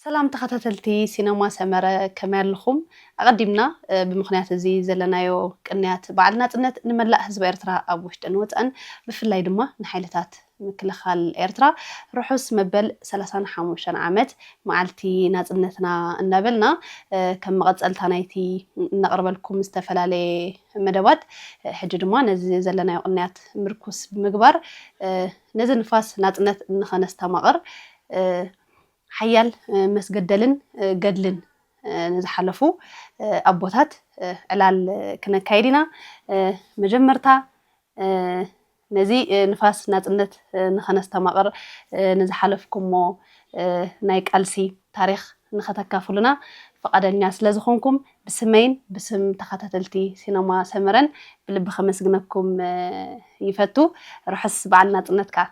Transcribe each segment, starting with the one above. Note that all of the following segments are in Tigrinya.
ሰላም ተኸታተልቲ ሲነማ ሰመረ፣ ከመይ ኣለኹም? ኣቐዲምና፣ እ፣ ብምኽንያት እዚ ዘለናዮ ቅንያት በዓል ናጽነት ንመላእ ህዝቢ ኤርትራ ኣብ ውሽጥን ወጻእን፣ ብፍላይ ድማ ንሓይልታት ምክልኻል ኤርትራ ርሑስ መበል ሰላሳን ሓሙሽተን ዓመት መዓልቲ ናጽነትና እናበልና፣ እ፣ ከም መቐጸልታ ናይቲ እነቕርበልኩም ዝተፈላለየ መደባት፣ እ፣ ሕጂ ድማ ነዚ ዘለናዮ ቅንያት ምርኩስ ብምግባር፣ እ፣ ነዚ ንፋስ ናጽነት ንኸነስተማቕር፣ እ፣ ሓያል፣ እ፣ መስገደልን፣ እ፣ ገድልን፣ እ፣ ንዝሓለፉ፣ እ፣ ኣቦታት፣ እ፣ ዕላል፣ እ፣ ክነካይድ ኢና። እ፣ መጀመርታ፣ እ፣ ነዚ፣ እ፣ ንፋስ ናጽነት፣ እ፣ ንኸነስተማቕር፣ እ፣ ንዝሓለፍኩሞ፣ እ፣ ናይ ቃልሲ ታሪኽ ንኸተካፍሉና ፍቓደኛ ስለ ዝኾንኩም ብስመይን ብስም ተኸታተልቲ ሲነማ ሰመረን ብልቢ ከመስግነኩም፣ እ፣ ይፈቱ። ርሑስ በዓል ናጽነት ከኣ።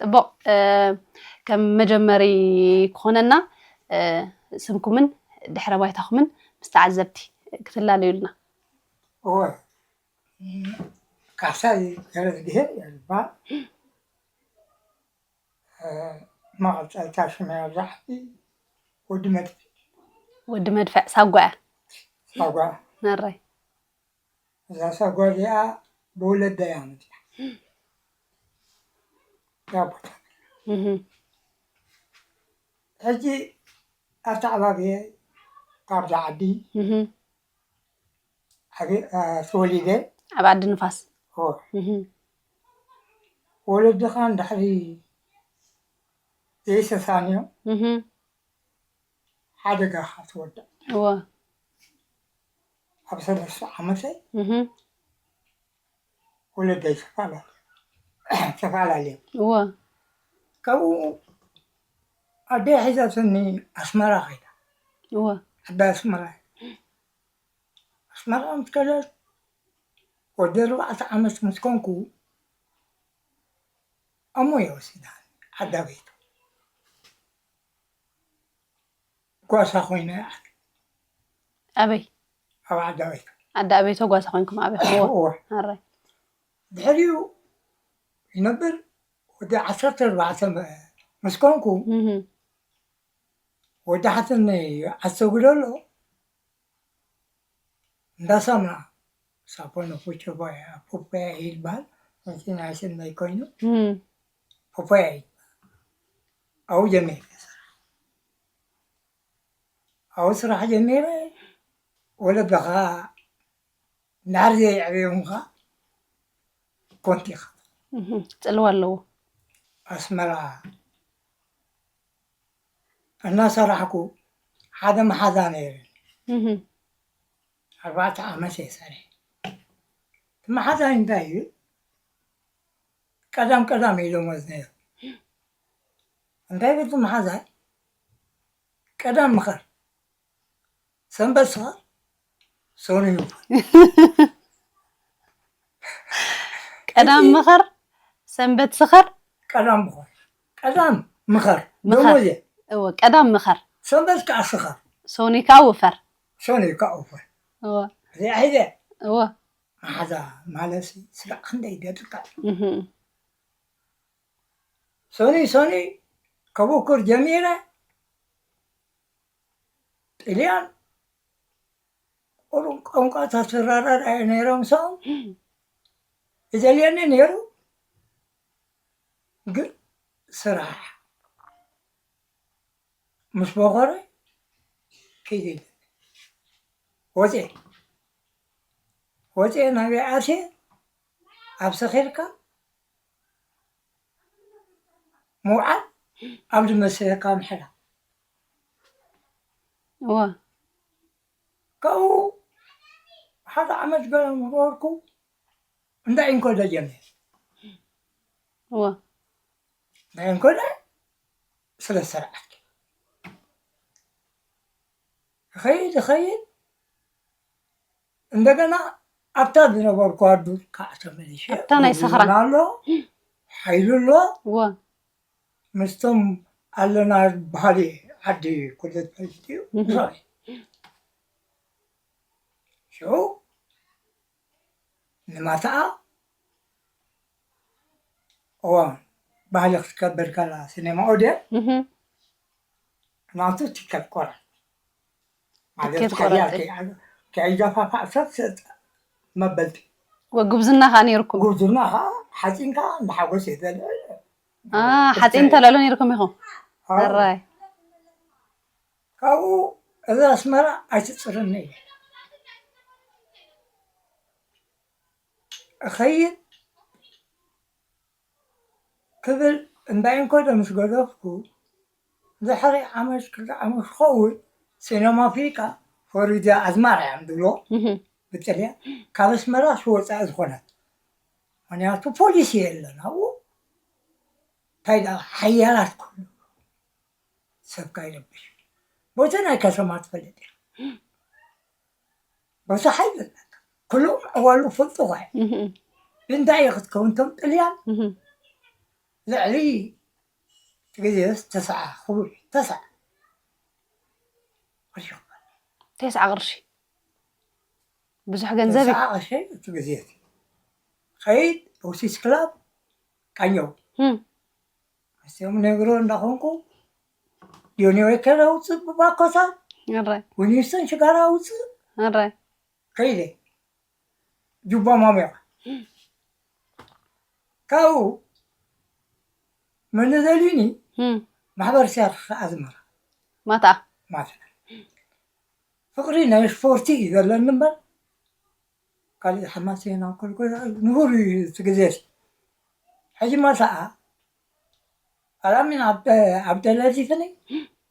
ጽቡቕ፣ እ፣ ከም መጀመሪ ክኾነና፣ እ፣ ስምኩምን ድሕረ ባይታኹምን ምስ ተዓዘብቲ ክትላለዩልና። እወ፣ ካሕሳይ ገረዝግሄር እየ ዝብሃል። እ፣ መቐጸልታ ሽመይ ኣብዛ ዓዲ ወዲ መድፍዕ። ወዲ መድፍዕ ሳጓ እያ። ሳጓ። ነራይ። እዛ ሳጓ እዚኣ ብወለዳ እያ መፅያ። እዛ ቦታ። እህ። ሕጂ ኣተዓባብየ ካብዛ ዓዲ እህ። ዓብ-፣ አ፣ ተወሊደ። ኣብ ዓዲ ንፋስ። ኦ። እህ። ወለድኻ እንድሕሪ ዘይሰሳንዮ እህ። ሓደጋ ኻ ትወድቕ። እወ። ኣብ ሰለስተ ዓመተይ እህ። ወለደይ ተፈላለ-፣ ተፈላለዮም። እወ። ካብኡ ኣደይ ሒዛትኒ ኣስመራ ኸይዳ። እወ። ዓዲ ኣስመራ። ኣስመራ ምስ ከደት ወዲ ኣርባዕተ ዓመት ምስ ኮንኩ ኣሞ እየ ወሲዳኒ ዓዳ ቤቱ። ጓሳ ኮይነ እየ ዓዲ። ኣበይ? ኣብ ዓዳ ቤቱ። ዓዲ ኣበይቶ ጓሳ ኮይንኩም ኣበይ? እወ። እወ። ኣራይ። ድሕሪኡ ይነብር ወዲ ዓሰርተ ኣርባዕተ መ-፣ ምስ ኮንኩ እህ። ወዲ ሓትነይ ዓሰጉ ደሎ እንዳ ሳሙና ሳፖ ንፉቸ ቦያ፣ ፖፖያ ይበሃል። እቲ ናይ ስነይ ኮይኑ እም። ፖፖያ ይበሃል። ኣብኡ ጀሚረ ስራሕ። ኣብኡ ስራሕ ጀሚረ፣ ወለድኻ እንድሕር ዘየዕበዮምኻ ኮንቲ ኢኻ። እህ፣ ጽልዋ ኣለዎ። ኣስመራ እናሰራሕኩ ሓደ መሓዛ ነይረ። እህ። ኣርባዕተ ዓመት እየ ሰሪሐ። እቲ መሓዛይ እንታይ እዩ? ቀዳም ቀዳም እዩ ደሞዝ ነይሩ። እንታይ ይብል እቲ መሓዛይ? ቀዳም ምኸር፣ ሰንበት ስኸር፣ ሰኑይ ውፈር። ቀዳም ምኸር፣ ሰንበት ስኸር። ቀዳም ምኸር፣ ቀዳም ምኸር፣ ምኸር። ደሞዝ እየ። እወ፣ ቀዳም ምኸር። ሰንበት ከዓ ስኸር። ሰኑይ ከዓ ውፈር። ሰኑይ ከዓ ውፈር። እወ። እዚኣ ሒዘ። እወ። መሓዛ ማለት ስጋዕ ክንደይ ደጥቃ። እህ። ሰኑይ ሰኑይ ከበኩር ጀሚረ። ጥልያን ቁሩብ ቋንቋታት ዝረዳዳእ ነይሮም፣ ሰው ይደልየኒ ነይሩ። ግን ስራሕ ምስ በኾረ ከይደ ኢለ ወፅየ። ወፅየ ናበይ ኣትየ? ኣብ ሰኺርካ ምውዓል፣ ኣብ ዝመሰለካ ምሕላፍ። እወ። ካብኡ ሓደ ዓመት ገለ ምስ ገበርኩ እንዳ ኢንኮደ ጀሚረ። እወ። እንዳ ኢንኮደ ስለ ዝሰራሕኩ ይኸይድ ይኸይድ፣ እንደገና ኣብታ ዝነበርኩዋ ዱር ከዓ ተመሊሸ። ኣብታ ናይ ሰኽራ። ኣሎ። ሓይሉ ኣሎ። እወ ምስቶም ኣለና ዝበሃሉ ዓዲ ኩሉ ትፈልጥ እዩ። እህ። ብዙሕ እዩ። ሽዑ ንማታኣ እዋ ባህሊ ክትከበር ከላ፣ ሲኔማ ኦድየን እህ። ናቱ ቲከት ቆረጽ ማለት ቲኬት ሓያል ቆረጽ። ከይ- ከይገፋፋእ ሰብ ስጥ መበልቲ ወጉብዝና ከዓ ነይርኩም። ጉብዝና ከዓ ሓፂንካ እንዳሓጎስ እየ ዘለ አ ሓፂን ተለሎ ነይርኩም ኢኹም። ኣራይ ካብኡ እዛ ኣስመራ ኣይትፅርኒ እየ እኸይድ ክብል እምባይ እንኮዶ ምስ ገደፍኩ፣ ድሕሪ ዓመት ክልተ ዓመት ክኸውን፣ ሲነማ ኣፍሪቃ ፈሪዳ ኣዝማራ እዮም ዝብሎ እህ። ብጥልያ ካብ ኣስመራ ዝወፃእ ዝኾነት። ምክንያቱ ፖሊሲ የለን ኣብኡ። እንታይ ደኣ ሓያላት ኩሉ ሰብካ ይረብሽ። ቦቲ ናይ ከተማ ትፈልጥ እያ። ቦቲ ሓይል ኣለካ። ኩሎም ኣዋሉ ፈልጡ ኳ እዮም። እህ። እንታይ እዩ ክትከውን? እቶም ጥልያን እህ። ልዕሊ እቲ ግዜ ተስዓ ክቡር እዩ። ተስዓ ቅርሺ ክበል። ተስዓ ቅርሺ ብዙሕ ገንዘብ እዩ። ተስዓ ቅርሺ እቲ ግዜ እቲ። ከይድ ኦሲስ ክላብ ቃኘው እም። እዚኦም ነግሮ እንዳኾንኩ ዮኒ ወከር ኣውፅእ ብባኮታት ኣራይ ዊኒስተን ሽጋራ ኣውፅእ ኣራይ ከይደ ጁባ ማሙያ ካብኡ መን ደልዩኒ እም። ማሕበር ሲያትር ኣዝመራ ማታ ማለት ፍቅሪ ናይ ስፖርቲ እዩ ዘለኒ እምበር ካልእ ሓማሴና ኮልኮ ንቡር እዩ እቲ ግዜ ሕጂ ማሳኣ ኣላሚን ኣብ ኣብ ቴሌቪዝን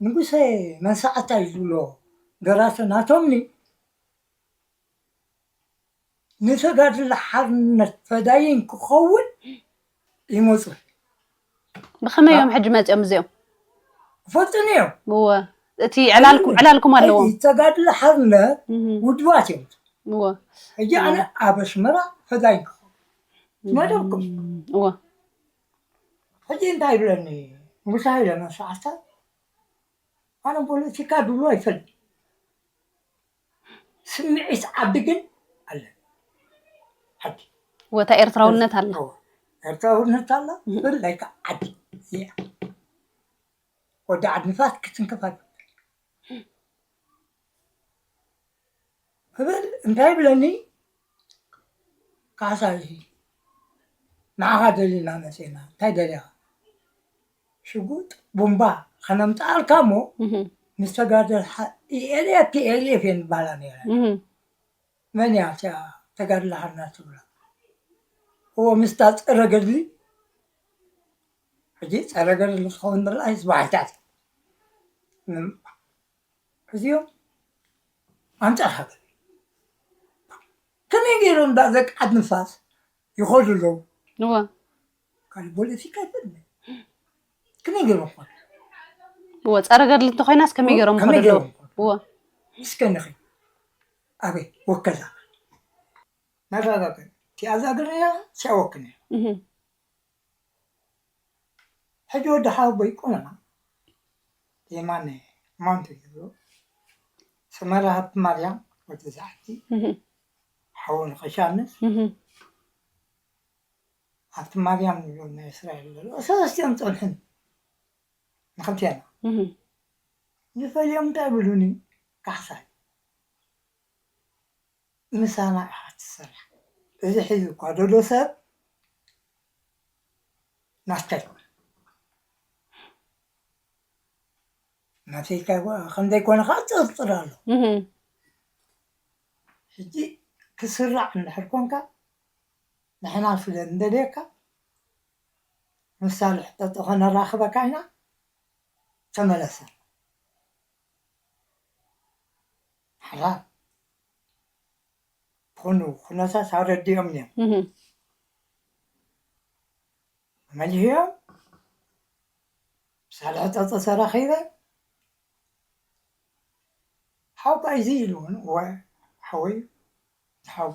ንጉሰ መንሰዓታ እዩ ዝብሎ ደራሲ ናቶምኒ ንተጋድሎ ሓርነት ፈዳይን ክኸውን ይመፁ ብኸመይ እዮም ሕጂ መፂኦም እዚኦም? ፈልጡኒ እዮም እወ እቲ ዕላልኩም ዕላልኩም ኣለዎም። ተጋድሎ ሓርነት እህ። ውድባት እዮም እወ ሕጂ ኣነ ኣብ ኣስመራ ፈዳይን ክኸውን መደብኩም እወ ሕጂ እንታይ ይብለኒ ንጉሳ ኢለ መንሰዓታ ኣነ ፖለቲካ ድብሎ ኣይፈልጥ ስምዒት ዓዲ ግን ኣለ ዓዲ ወታ ኤርትራውነት ኣላ። ኤርትራውነት ኣላ ብፍላይ ከዓ ዓዲ እዚኣ ወዲ ዓዲ ንፋስ ክትንክፍ ኣይፈቅድ ክብል እንታይ ይብለኒ ካሕሳ እዚ ንዓኻ ደሊና መፅና እንታይ ደሊኻ ሽጉጥ ቡምባ ከነምፅኣልካ እሞ ምስ ተጋደል ኢኤልኤፍ ቲኤልኤፍ እየን ዝበሃላ ነይረን መን እያ እቲኣ ተጋድላ ሓርና ትብላ እዎ ምስታ ፀረ ገድሊ ሕጂ ፀረ ገድሊ ትኸውን ዘላ ህዝቢ ሓይታት እዚኦም ኣንፃር ሃገር ከመይ ገይሮም ዳ ዘቃዓት ንፋስ ይኸዱ ኣለዉ እወ ካልእ ፖለቲካ ይፈልጥ ከመይ ገይሮም ኾኑ እወ ጸረ ገድሊ እንተኾይናስ ከመይ ገይሮም ከመይ ይኸዱ ኣለዉ ገይሮም ይኸዱ? እወ እስከ ንኸይ ኣበይ ወከዛ መረጋገ ቲኣዛ ግርያ ሲያወክን እህ ሕጂ ወዲ ሓወቦይ ቆልዓ የማነ ማንቱ ይብሎ ሰመራ ሃብቲ ማርያም ወዲ ዝዓቲ እህ ሓውን ኸሻንስ እህ ሃብቲ ማርያም ይብሎ ናይ እስራኤል ዘሎ ሰለስቲኦም ፀንሕን ንክልቴና እህ ዝፈልዮም እንታይ ብሉኒ ካሕሳይ ምሳና ኢኻ ትሰርሕ እዚ ሕዚ እኳ ደሎ ሰብ ናትካ ይኮነ ናተይካ ከምዘይኮነ ከዓ ጥርጥር ኣሎ እህ ሕጂ ክስራዕ እንድሕር ኮንካ ንሕና ስለ እንደልየካ ምሳሌ ሕጠጦ ከነራኽበካ ኢና ተመለሰ ሓላል ትኾኑ ኩነታት ኣረዲኦም እዮም እህ መሊህዮም ሳልሕ ፀፀ ተራኺበ ሓውካ እዚ ኢሉ እውን እወ ሓወይ ሓው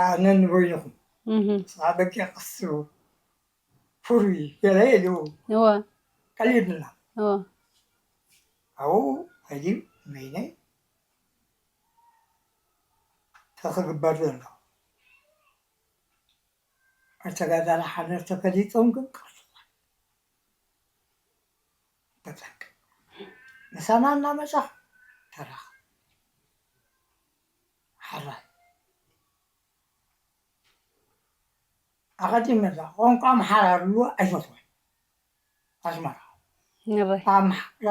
ኣነ ንበይንኹም እህ፣ ንስኻ በቂ ቅሱ ፍሩይ ገለ ኢሉ እወ ቀሊድና። እወ ኣብኡ ኸይዲ መይነ ተኽግበር ዘሎ። ተጋዳላይ ሓደር ተፈሊጦም ግን ቅርሱዋት ተጠንቀ። ምሳና እናመጻ ተራኽ ሓራይ ኣቐዲመ እዛ ቋንቋ ኣምሓራ ዝብልዎ ኣይፈትዎን። ኣስመራ ንረይ ኣምሓራ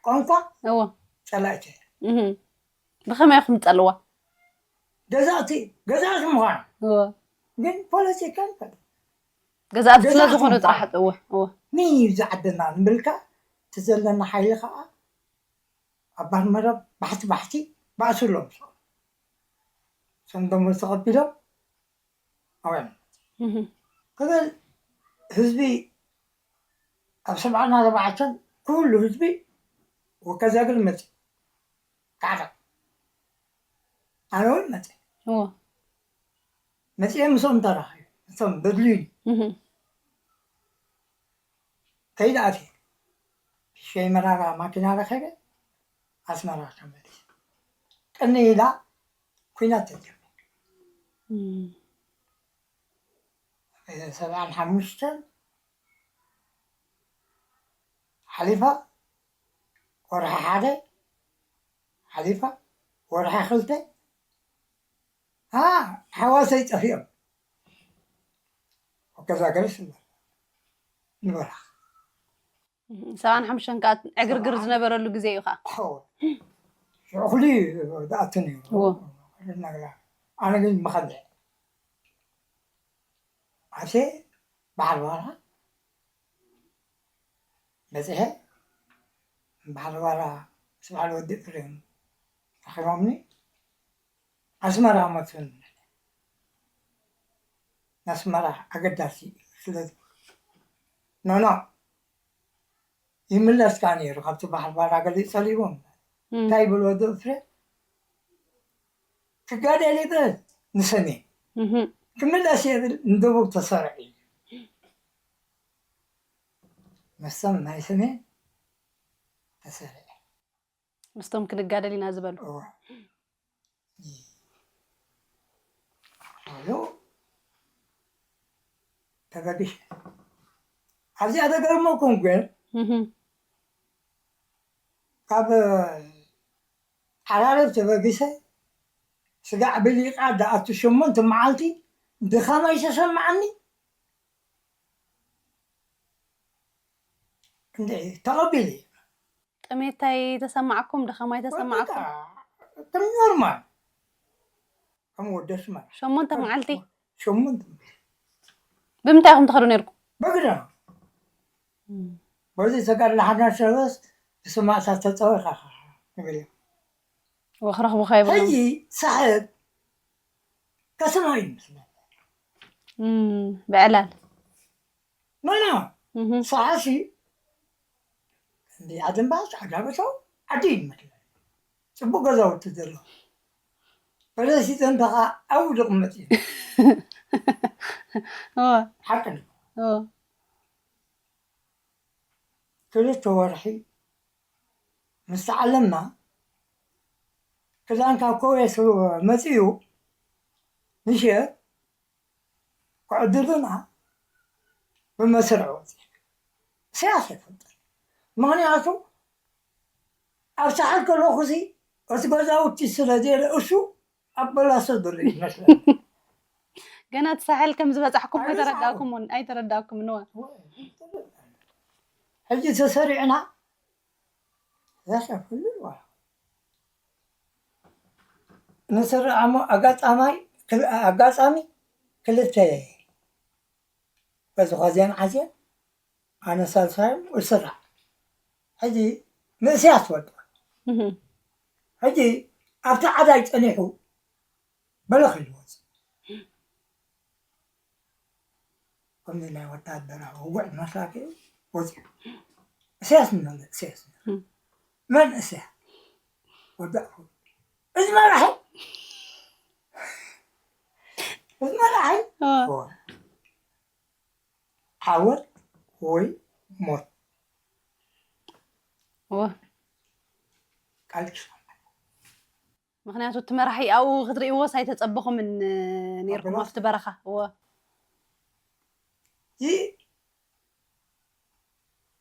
ቋንቋ እዎ ጸላእቲ እህ፣ ብኸመይ ኢኹም ትጸልዋ? ገዛእቲ ገዛእቲ ምዃኑ እዎ ግን ፖለቲካ ይፈልጥ። ገዛእቲ ስለ ገዛእቲ ዝኾኑ ምዃኑ ጥራሕ እዎ እዎ ምን እዩ ዝዓደና ንብልካ እቲ ዘለና ሓይሊ ከዓ ኣብ ባር መረብ ባሕቲ ባሕቲ ባእሱ ኣለዎም። እሶም ደሞ ተቐቢሎም ኣውያን እህ፣ ክብል ህዝቢ ኣብ ሰብዓና ተባዕተን ኩሉ ህዝቢ ወከዛግር መጽ ካዕዳ ኣነ እውን መጽ እዎ መጽኤ ምስኦም ተራኺቡ እቶም በድልዩ እህ፣ ከይድ ኣትየ ሸይ መራራ ማኪና ረኸበ ኣስመራ ተመልስ ቅኒ ኢላ ኩናት ተጀመረ። እም፣ ሰብዓን ሓሙሽተን ሓሊፋ ወርሒ ሓደ ሓሊፋ ወርሒ ክልተ ኣ ሓዋሰይ ጠፊኦም ወከዛ ገለስ ንበራ ሰብዓን ሓሙሽተን ከዓ ዕግርግር ዝነበረሉ ግዜ እዩ ከዓ። ሽዑ ኩሉ ዝኣቱ ነይሩ እዎ። ነግራ ኣነ ግን መኸልዕ ኣሴ በዓል ዋላ በፅሐ በዓል ዋላ ምስ በዓል ወዲ ፍሬም ረኪቦምኒ ኣስመራ መፅኡኒ ናስመራ ኣገዳሲ ስለ ኖኖ ይምለስ ከዓ ነይሩ ካብቲ በዓል ዋላ ገሊፅ ፀሊቦም እንታይ ይብልዎ ዶ ፍሬም ክጋደል ይብል ንሰሜን ክምለስ የብል ንደቡብ ተሰርዑ እዩ ምስቶም ናይ ሰሜን ተሰርዐ ምስቶም ክንጋደል ኢና ዝበሉ እዋ ኣሎ ተበግሽ ኣብዚኣ ተገርመኩም ግን ካብ ሓራረብ ተበጊሰ ስጋዕ ብሊቓ ዝኣቱ ሸሞንተ መዓልቲ ድኻም ኣይተሰማዓኒ እንደ ተቐቢለ እዩ ጥሜታይ ተሰማዕኩም ድኻም ኣይተሰማዕኩም ከም ኖርማል ከም ወደስ ማለት ሸሞንተ መዓልቲ ሸሞንተ ብምንታይ ኢኹም ትኸዱ ነርኩም በግዳ በዚ ተጋድሎ ሓዳር ሰበስ ብስማእታት ተፀወኻ ንብል እዮም ወክረኽቡ ከይብሎም ሕጂ ሳሕብ ከስማ እዩ ምስለ ብዕላል ኖኖ ሳሕሲ እንዲ ዓድምባ ፃዕዳ በሰው ዓዲ ይመስለ ፅቡቅ ገዛውቲ ዘሎ ፕረዚደንት ከዓ ኣብኡ ዝቕመጥ እዩ ሓቂ ክልተ ወርሒ ምስ ተዓለምና ክዳን ካብ ኮቤ መፅኡ ምሸት ክዕድሉና ብመስርዕ ወፂ ኢሳያስ ኣይፈልጠን ምክንያቱ ኣብ ሳሕል ከለኹ ሲ እቲ ገዛውቲ ስለ ዘይረ እሱ ኣብ በላሶ ዘሎ ይመስለኒ ገና እቲ ሳሕል ከም ዝበፃሕኩም ኣይተረዳእኩምን ኣይተረዳእኩምን እዋ ሕጂ ተሰሪዕና ዘሰፍሉ ንስርዓሞ ኣጋጣማይ ኣጋጣሚ ክልተ በዚ ኸዚያን ዓዝያን ኣነ ሳልሳዮም እስራዕ ሕጂ ንእስያስ ወድቕ ሕጂ ኣብቲ ዓዳይ ጸኒሑ በለኽ ኢሉ ወፅእ ከምዚ ናይ ወታደራዊ ውግዕ መሳኪ ወፅኡ እስያስ ንመለ እስያስ መን እስያ ወዳእኩ እዚ መራሒ እዚ መራሒ ዓወት ወይ ሞት። እወ ቃል ክሰማዕ። ምክንያቱ እቲ መራሒ ኣብኡ ክትርእይዎስ ኣይተጸበኹምን ነይርኩም ኣብቲ በረኻ። እወ እዚ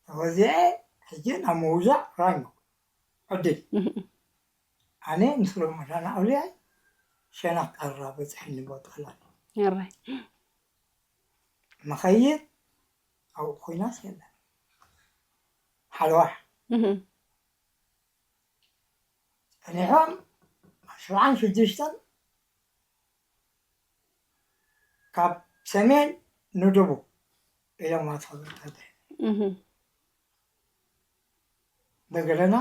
ተወዚዐ ሕጂ ናብ ምውዛዕ ራኝ ዕድል። ኣነ ምስ ረመዳን ኣውልያይ ሸነኽ ቀረባ በፅሐኒ ቦታ ላ የራይ መኸይድ ኣብኡ ኮይናስ የለን ሓለዋ ጸኒሖም ሽብዓን ሽዱሽተን ካብ ሰሜን ንደቡብ ኢሎም ኣትኸብርታት በገለና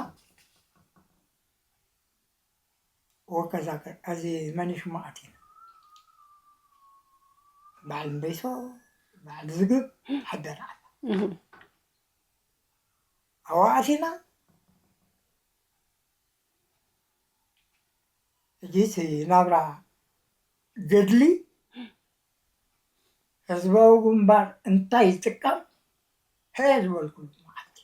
ወከዛከ እዚ መን ሽሙ ኣቲና በዓል እምበይሶ በዓል ዝግብ ሓደር ኣላ ኣብኡ ኣቲና ሕጂ እቲ ናብራ ገድሊ ህዝባዊ ግንባር እንታይ ይጥቀም ሀ ዝበልኩሉ መዓልቲ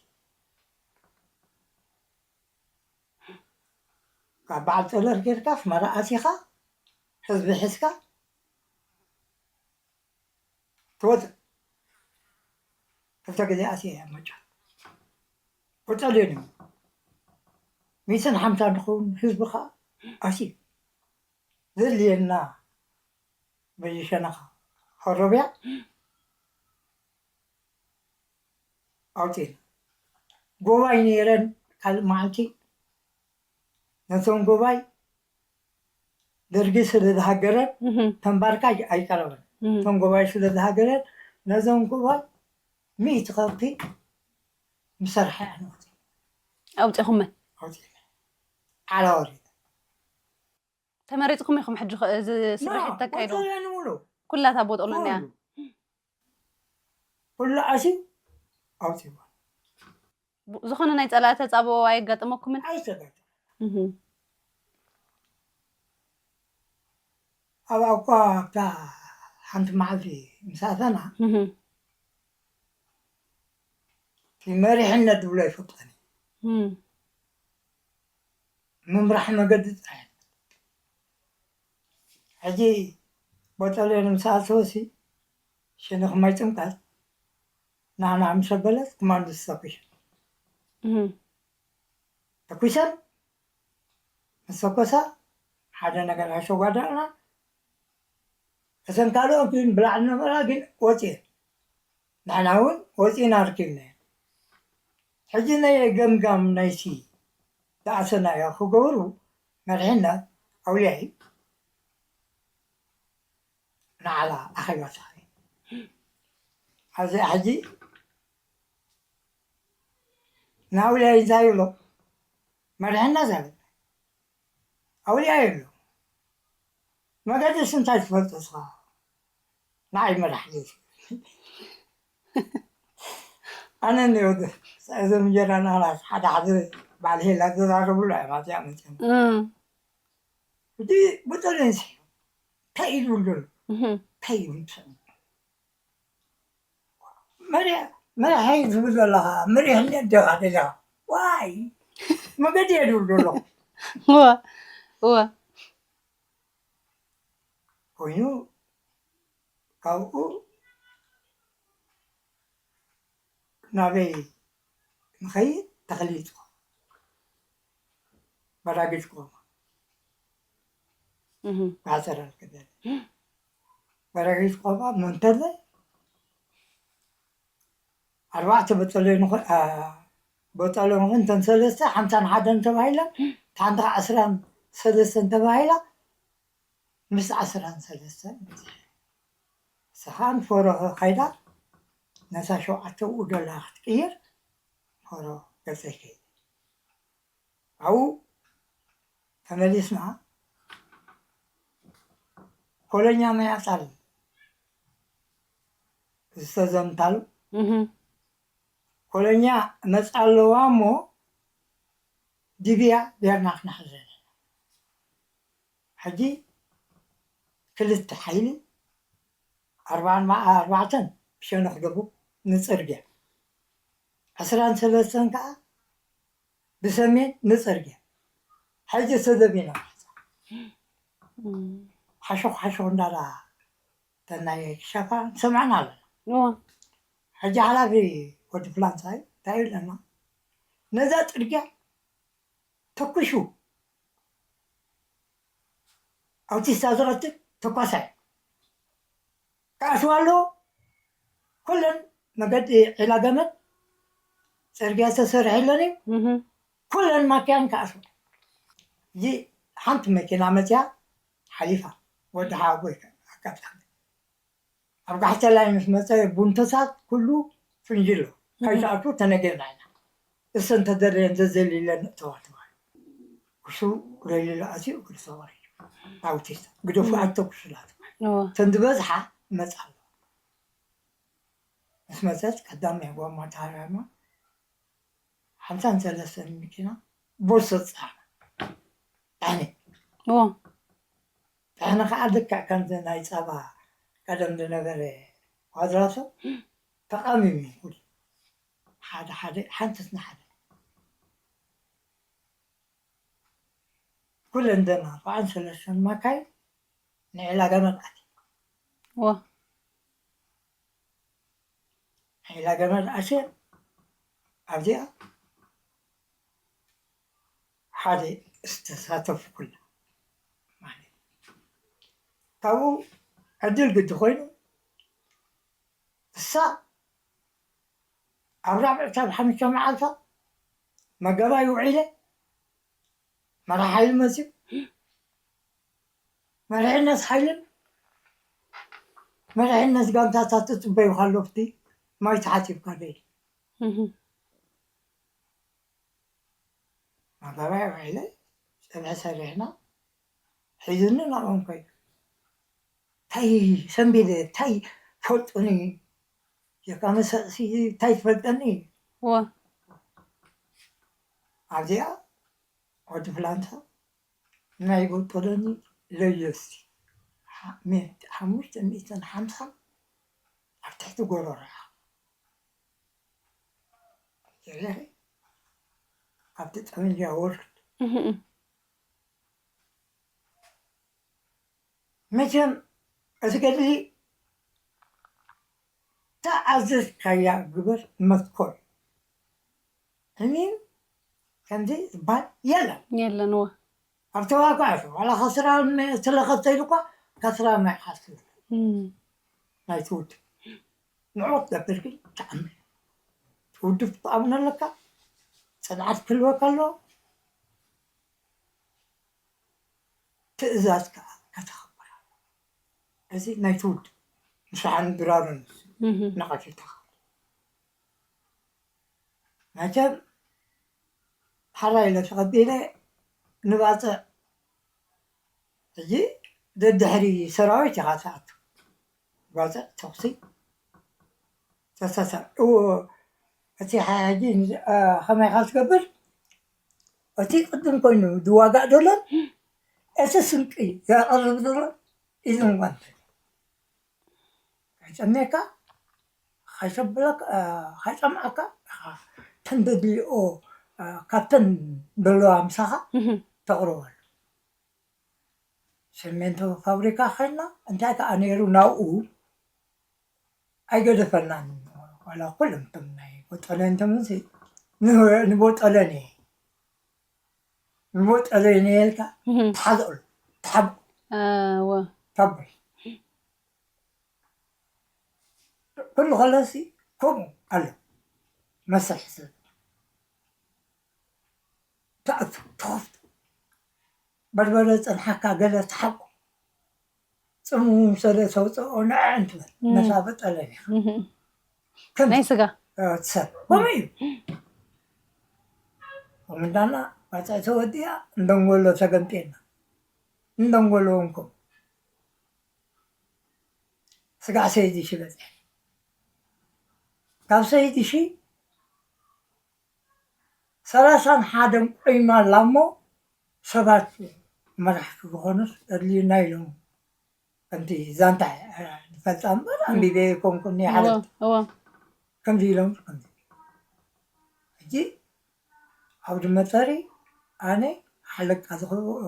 ካብ በዓል ፀለር ጌርካ ኣስመራ ኣቲኻ ህዝቢ ሒዝካ ትወፅእ ክልተ ግዜ ኣትየ እየ ኣብ መጫ ወፀልዮን እዮም ሚእትን ሓምሳ ንኸውን ህዝቢ ከዓ ኣትዩ ዘድልየና በየሸነኻ ሆሮብያ ኣውፅእና ጎባይ ነይረን ካልእ መዓልቲ ነቶም ጎባይ ደርጊ ስለ ዝሃገረን ተንባርካ ኣይቀረበን እቶም ጎባይ ስለ ዝሃገረን ነዞም ጎባይ ሚእቲ ከብቲ ምሰርሐ ኣንወፂ ኣውፂኹመን ኣውፂ ዓላወሪ ተመሪፅኩም ኢኹም ሕጂ ኸ- እዚ ስራሕ እተካይዱ ንብሎ ኩላታ ቦጦሎን እያ ኩሉ ኣስዩ ኣውፂዋ ዝኾነ ናይ ፀላእተ ፃብኦ ኣየጋጠመኩምን ኣይተጋጨ እህ፣ ኣብ ኣኳ ኣብታ ሓንቲ መዓልቲ ምስ ኣተና እህ፣ እቲ መሪሕነት ዝብሎ ይፈልጠኒ እህ፣ ምምራሕ መገዲ ጥራሕ ሕጂ ቦጠልዮን ምስ ኣተወሲ ሽንኽ ማይ ጥምቀት ናና ምስ ኣበለት ክማንዶ ተተኩሽ እህ፣ ተኩሰን ምስ ተኮሳ ሓደ ነገር ኣሸጓዳእና እተን ካልኦት ግን ብላዕሊ ነበራ ግን ወፅኤን ንሕና እውን ወፂና ርኪብናየን ሕጂ ናይ ገምጋም ናይቲ ዝኣሰናዮ ክገብሩ መርሒና ኣውልያ እዩ ንዓላ ኣኼባ ተኻይዱ ኣብዚኣ ሕጂ ንኣውልያ እንታይ ይብሎ መርሕና ዘለ ኣውልያ ይብሎ መገድስ እንታይ ትፈልጦ ስኻ ንዓይ መራሕ ኣነ እዞም እንጀራ ናናስ ሓደ ሓደ ባል ሄላ ዘዛረብሉ እዮም ኣብዚኣ መፅኦም እህ፣ እቲ ብጥርንሲ እንታይ እዩ ዝብል ዘሎ እህ፣ እንታይ እዩ ዝብል መሪሕ መሪሕ እዩ ዝብል ዘለኻ መሪሕ እንዴት ደኻ ደለኻ ዋይ መገዲ እየ ዝብል ዘለኹ እወ እወ ኮይኑ ካብኡ ናበይ ንኸይድ ተኽሊት በራጊድ ቆማ እህ፣ ባዕፀረ ክደል በራጊድ ቆማ መንተለ ኣርባዕተ በጠልዮ ንኾ በጠልዮ ንኾ እንተን ሰለስተ ሓምሳን ሓደን ተባሂለን ሓንቲ ከዓ ዕስራን ሰለስተን ተባሂላ ምስ ዓስራን ሰለስተን ስኻን ፈረኸ ካይዳ ነታ ሸውዓተ ብኡ ደላ ክትቅይር ፈሮ ገፀይ ከይደ ኣብኡ ተመሊስና ኮለኛ ማይ ኣፃል ዝተዘምታሉ ኮለኛ መፃ ኣለዋ እሞ ዲብያ ጌርና ክነሕዘን ሕጂ ክልተ ሓይሊ ኣርባዕን ኣርባዕተን ብሸነኽ ደቡብ ንፅርግያ፣ ዕስራን ሰለስተን ከዓ ብሰሜን ንፅርግያ። ሕጂ ተደቢና ሓሾኽ ሓሾኽ እንዳላ ተናየ ክሻፋ ንሰምዐን ኣለና። ሕጂ ሓላፊ ወዲ ፍላንሳይ እንታይ ይብለና? ነዛ ፅርግያ ተኩሹ ኣውቲስታ ዝቐትል ተኳሳይ ክኣትዋ ኣለዎ። ኩለን መገዲ ዒላ ገመድ ፅርግያ ዝተሰርሐለን እዩ። ኩለን ማኪያን ክኣትዋ። እዚ ሓንቲ መኪና መፅያ ሓሊፋ ወዲ ሓወቦይ ኣጋጣሚ ኣብ ጋሕተ ላይ ምስ መፀ ቡንተታት ኩሉ ፍንጅሎ ከይትኣቱ ተነገርና ኢና። እሰን ተደለየን ዘዘሊለን እተዋ ተባሂሉ። ኩሱ ለይሉ ኣትዩ እግሪ ሰባሪ ኣውቲስታ ግደፉ ኣተኩሱላ ተባሂሉ። እተን ዝበዝሓ ይመፃ ኣለዋ። ምስ መፀት ቀዳማይ ጓማ ተሃራማ ሓምሳን ሰለስተን መኪና ቦርሶ ፃዕና። ጣዕኒ እዎ። ጣዕኒ ከዓ ልክዕ ከምዚ ናይ ፃባ ቀደም ዝነበረ ኳድራሶ ተቃሚሙ እዩ። ሓደ ሓደ ሓንትስ ንሓደ ኩለን ደና ኣርባዓን ሰለስተን ማካይ ንዕላ ገመድ ኣትዩ። እዎ። ዒላ ገመድ ኣስየን ኣብዚኣ ሓደ ዝተሳተፉ ኩላ ማለት ካብኡ ዕድል ግዲ ኮይኑ እሳ ኣብ ራብዕታ ኣብ ሓሙሽተ መዓልታ መገባይ ውዒለ መራሕ ሓይሊ መፅዩ መሪሕነት ሓይልን መሪሕነት ጋንታታት ትፅበዩ ካለፍቲ ማይ ተሓፂብካ ደይ ማጋባይ ውዒለ ፀብሒ ሰሪሕና ሒዙኒ ናብኦም ከይዱ እንታይ ሰንቢደ እንታይ ፈልጡኒ የካ መሰቕሲ እንታይ ትፈልጠኒ እዋ ኣብዚኣ ወዲ ፍላንታ ናይ ጎጠለኒ ለየስቲ ሓሙሽተ ሚእትን ሓምሳን ኣብ ትሕቲ ጎረሮ ጀለኺ ኣብቲ ጠመንጃ ወርድ መቸም እቲ ገድሊ ተኣዘዝካያ ግበር መትኮር እሚን ከምዚ ዝበሃል የለን የለን ዋ ኣብ ተዋጋእቲ ዋላ ከስራ ስለኸተይሉ እኳ ከስራ ናይ ሓስብ ናይቲ ውድብ ንዑ ክትገብር ግን ተኣምር ውድብ ክትኣምኖ ኣለካ ፅንዓት ክህልወካ ኣለዎ ትእዛዝ ከዓ ከተኽብር ኣለዎ እዚ ናይቲ ውድብ ንስሓን ድራሩን ነቐፌታ መቸም ሓራ ኢለ ተቐቢለ ንባፅዕ ሕጂ ደድሕሪ ሰራዊት ኢኻ ትኣቱ ባፅዕ ተኹሲ ተሳሳ እዎ እቲ ሕጂ ከመይ ኢኻ ትገብር እቲ ቅድም ኮይኑ ዝዋጋእ ዘሎ እቲ ስንቂ ዘቕርብ ዘሎ ኢዝን ጓንትን ከይጠምየካ ከይሰብለካ ከይጠምዓካ ተን ደድልኦ ካብተን ዘለዋ ምሳኻ ተቕርበሉ። ሰሜንቶ ፋብሪካ ኸድና እንታይ ከኣ ነይሩ ናብኡ ኣይገደፈናን። ዋላ ኩሎም እቶም ናይ ቦጠለንቶም ንቦጠለኔ ንቦጠለኔ ኢልካ ትሓዘሉ ትሓብ ተብል ኩሉ ከለሲ ከምኡ ኣሎ መስርሕ ሰብ ትኣቱ ትኸፍቱ በርበረ ፀንሓካ ገለ ትሓቁ ፅሙ ሰለ ተውፅኦ ንዐ እንትበል መሳበጠለን ኢኻ ናይ ስጋ ትሰብ ከምኡ እዩ ከምዳና ባፅዕ ተወዲኣ እንደንጎሎ ተገምጤና እንደንጎሎ እንኩም ስጋዕ ሰይዲ ሺ በፅሐ ካብ ሰይዲ ሺ ሰላሳን ሓደን ቆይማ ኣላ እሞ ሰባት መራሕቲ ዝኾኑስ ኣድልዩና ኢሎም ከምቲ ዛንታ ንፈልጣ እምበር ኣንቢበ ይኮንኩኒ ሓለት ከምዚ ኢሎም ከምዚ። ሕጂ ዓውዲ መጠሪ ኣነ ሓለቃ ዝኽብኦ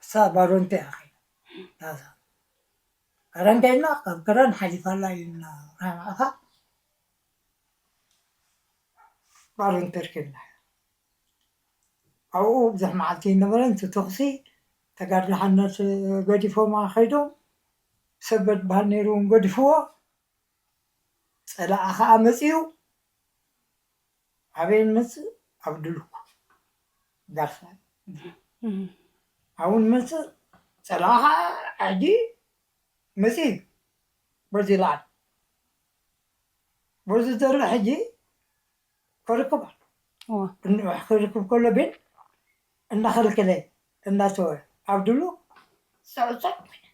እሳ ባሮንተ እያ ኸይዳ። ዳዛ ከረን ከይድና ካብ ከረን ሓሊፋ ኣላ ኢልና ናይ ማዕኻ ባሮንተ ርኪብና። ኣብኡ ብዙሕ መዓልቲ ኣይነበረን። እቲ ተኹሲ ተጋድሎ ሓነት ገዲፎማ ከይዶም፣ ሰበት በሃል ነይሩ እውን ገዲፍዎ። ጸላኣ ኸዓ መጺኡ ኣበይ መጽእ? ኣብ ድልኩ ጋርሳ ኣብኡ መጽእ። ጸላኣ ኸዓ ሕጂ መጺኡ በዚ ይልዓል በዚ ዘሎ ሕጂ ክርክብ ኣሎ። እዋ። እንሕ ክርክብ ከሎ ግን እናኸልከለ እናተወ ኣብ ድሉ ጸዕጸዕ ኮይና።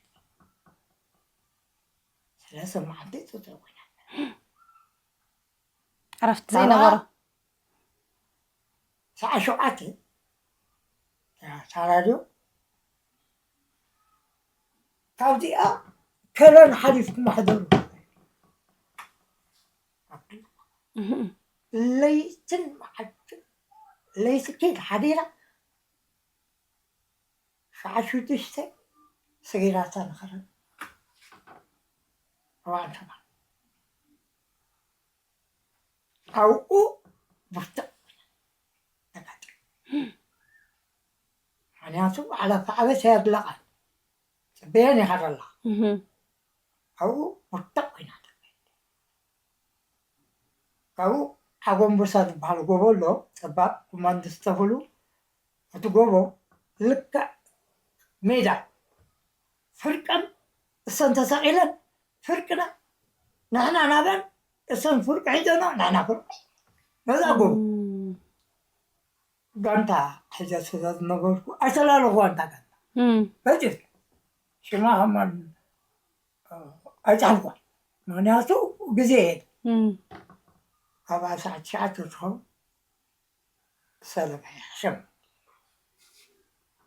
ሰለስተ መዓልቲ ጸዕጸዕ ኮይና። ዕረፍቲ ዘይነበሮ። ሰዓት ሸውዓተ እታ ራድዮ ካብዚኣ ከለን ሓሊፍኩም ኣሕደሩ። ለይትን መዓልትን ለይቲ ከይድ ሓዲራ ሰዓት ሽዱሽተ ሰጊራታ ንኸረን ኣባዕንተና ኣብኡ ብርትዕ ተጋጥም። ምክንያቱ ባዕላ ከዓበት እያ ድላቓል ጽበየን ኢኻ ደላ ኣብኡ ብርትዕ ኮይና ተጋጥም። ካብኡ ሓጎንበሳ ዝበሃል ጎቦ ኣሎ፣ ጸባብ ኮማንዶ ዝተኽሉ። እቲ ጎቦ ልክዕ ሜዳ ፍርቀን እሰን ተሰቒለን ፍርቅና ንሕና ናበን እሰን ፍርቂ ሒዘና ንሕና ፍርቂ ነዛ ጎቦ ጋንታ ሒዘ ስለ ዝነበርኩ ኣይተላለኹዋን እታ ጋንታ በጭፍ ሽማ ከማን ኣይጻሕፍኳን። ምክንያቱ ግዜ የለ። ካብ ሰዓት ትሽዓተ ትኸውን ሰለፍ ሕሸም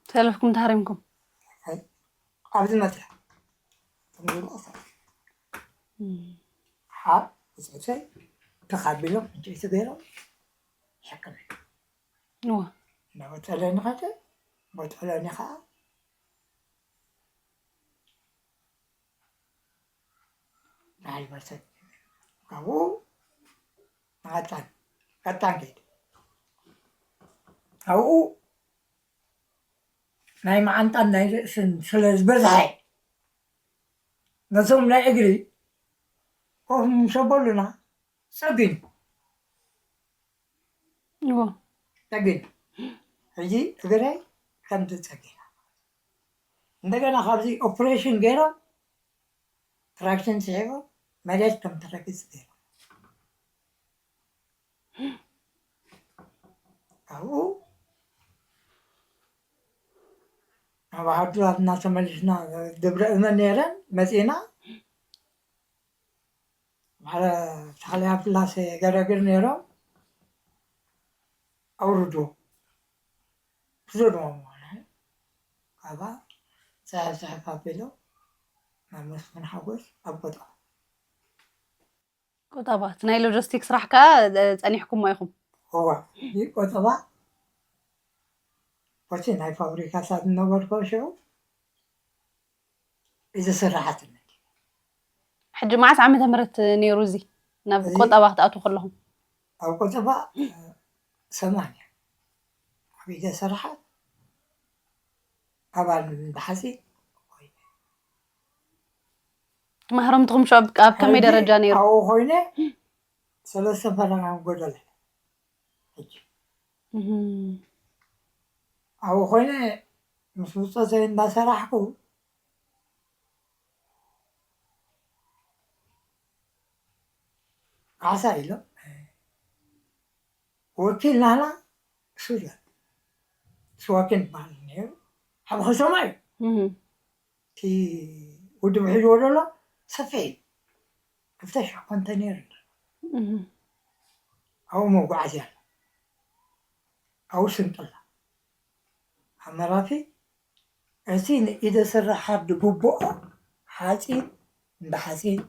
ሰለፍኩም ተሃሪምኩም ኣብዚ መፅያ ሓብ ብፅእሰይ ተኻቢሎም ዕንጨይቲ ገይሮም ሕክም እዋ እናበጠለኒ ኸደ በጠለኒ ከዓ ንዓይ በሰት ካብኡ ንቐጣን ቀጣን ከይደ ኣብኡ ናይ መዓንጣን ናይ ርእስን ስለ ዝበዝሐ ነቶም ናይ እግሪ ኮፍ ምስ ኣበሉና ጸጊኑ እዎ ጸጊኑ ሕጂ እግረይ ከምዚ ጸጊና እንደገና ካብዚ ኦፕሬሽን ገይሮም ትራክሽን ስሒቦም መሬት ከም ትረግጽ ገይሮም ካብኡ ናብ ዓድዋ እናተመሊስና ደብረ እመን ነይረን መፂና ማሕረ ተኽለ ሃብስላሴ ገረግር ነይሮም ኣውርድዎ ክዘድዎም ማለት ካባ ፅሕፍ ፅሕፍ ኣቢሎም ናብ መስፍን ሓጎስ ኣብ ቆጣ ቆጠባ እቲ ናይ ሎጂስቲክ ስራሕ ከዓ እ፣ ፀኒሕኩሞ ኢኹም እዋ እዚ ቆጠባ በቲ ናይ ፋብሪካታት ዝነበርኮ ሽዑ እዚ ስራሕቲ ሕጂ መዓስ ዓመተ ምህረት ነይሩ እዚ ናብ እዚ ቆጠባ ክትኣትዉ ከለኹም ኣብ ቆጠባ ሰማንያ ዓብይተ ስራሓት ኣባል ብሓፂ ማህረምትኹም ሽዑ ኣብ ከመይ ደረጃ ነይሩ ኣብኡ ኮይነ ሰለስተ ፈተና ጎደለ ሕጂ እህም። ኣብኡ ኮይነ ምስ ብፆተይ እንዳሰራሕኩ ካሕሳ ኢሎም ወኪል ናህና ሱዳን ስዋኪን በሃል ነይሩ ኣብ ከተማ እዩ እህም። እቲ ውድብ ሒዝዎ ዘሎ ሰፊሕ እዩ ክልተ ሽሕ ኮንተኔር ኣሎ እህም። ኣብኡ መጓዓዝያ ኣሎ ኣብኡ ስንጥላ ኣብ መራፊ እቲ ንኢደ ስራሕ ዓዲ ግቡኦ ሓፂን እንዳ ሓፂን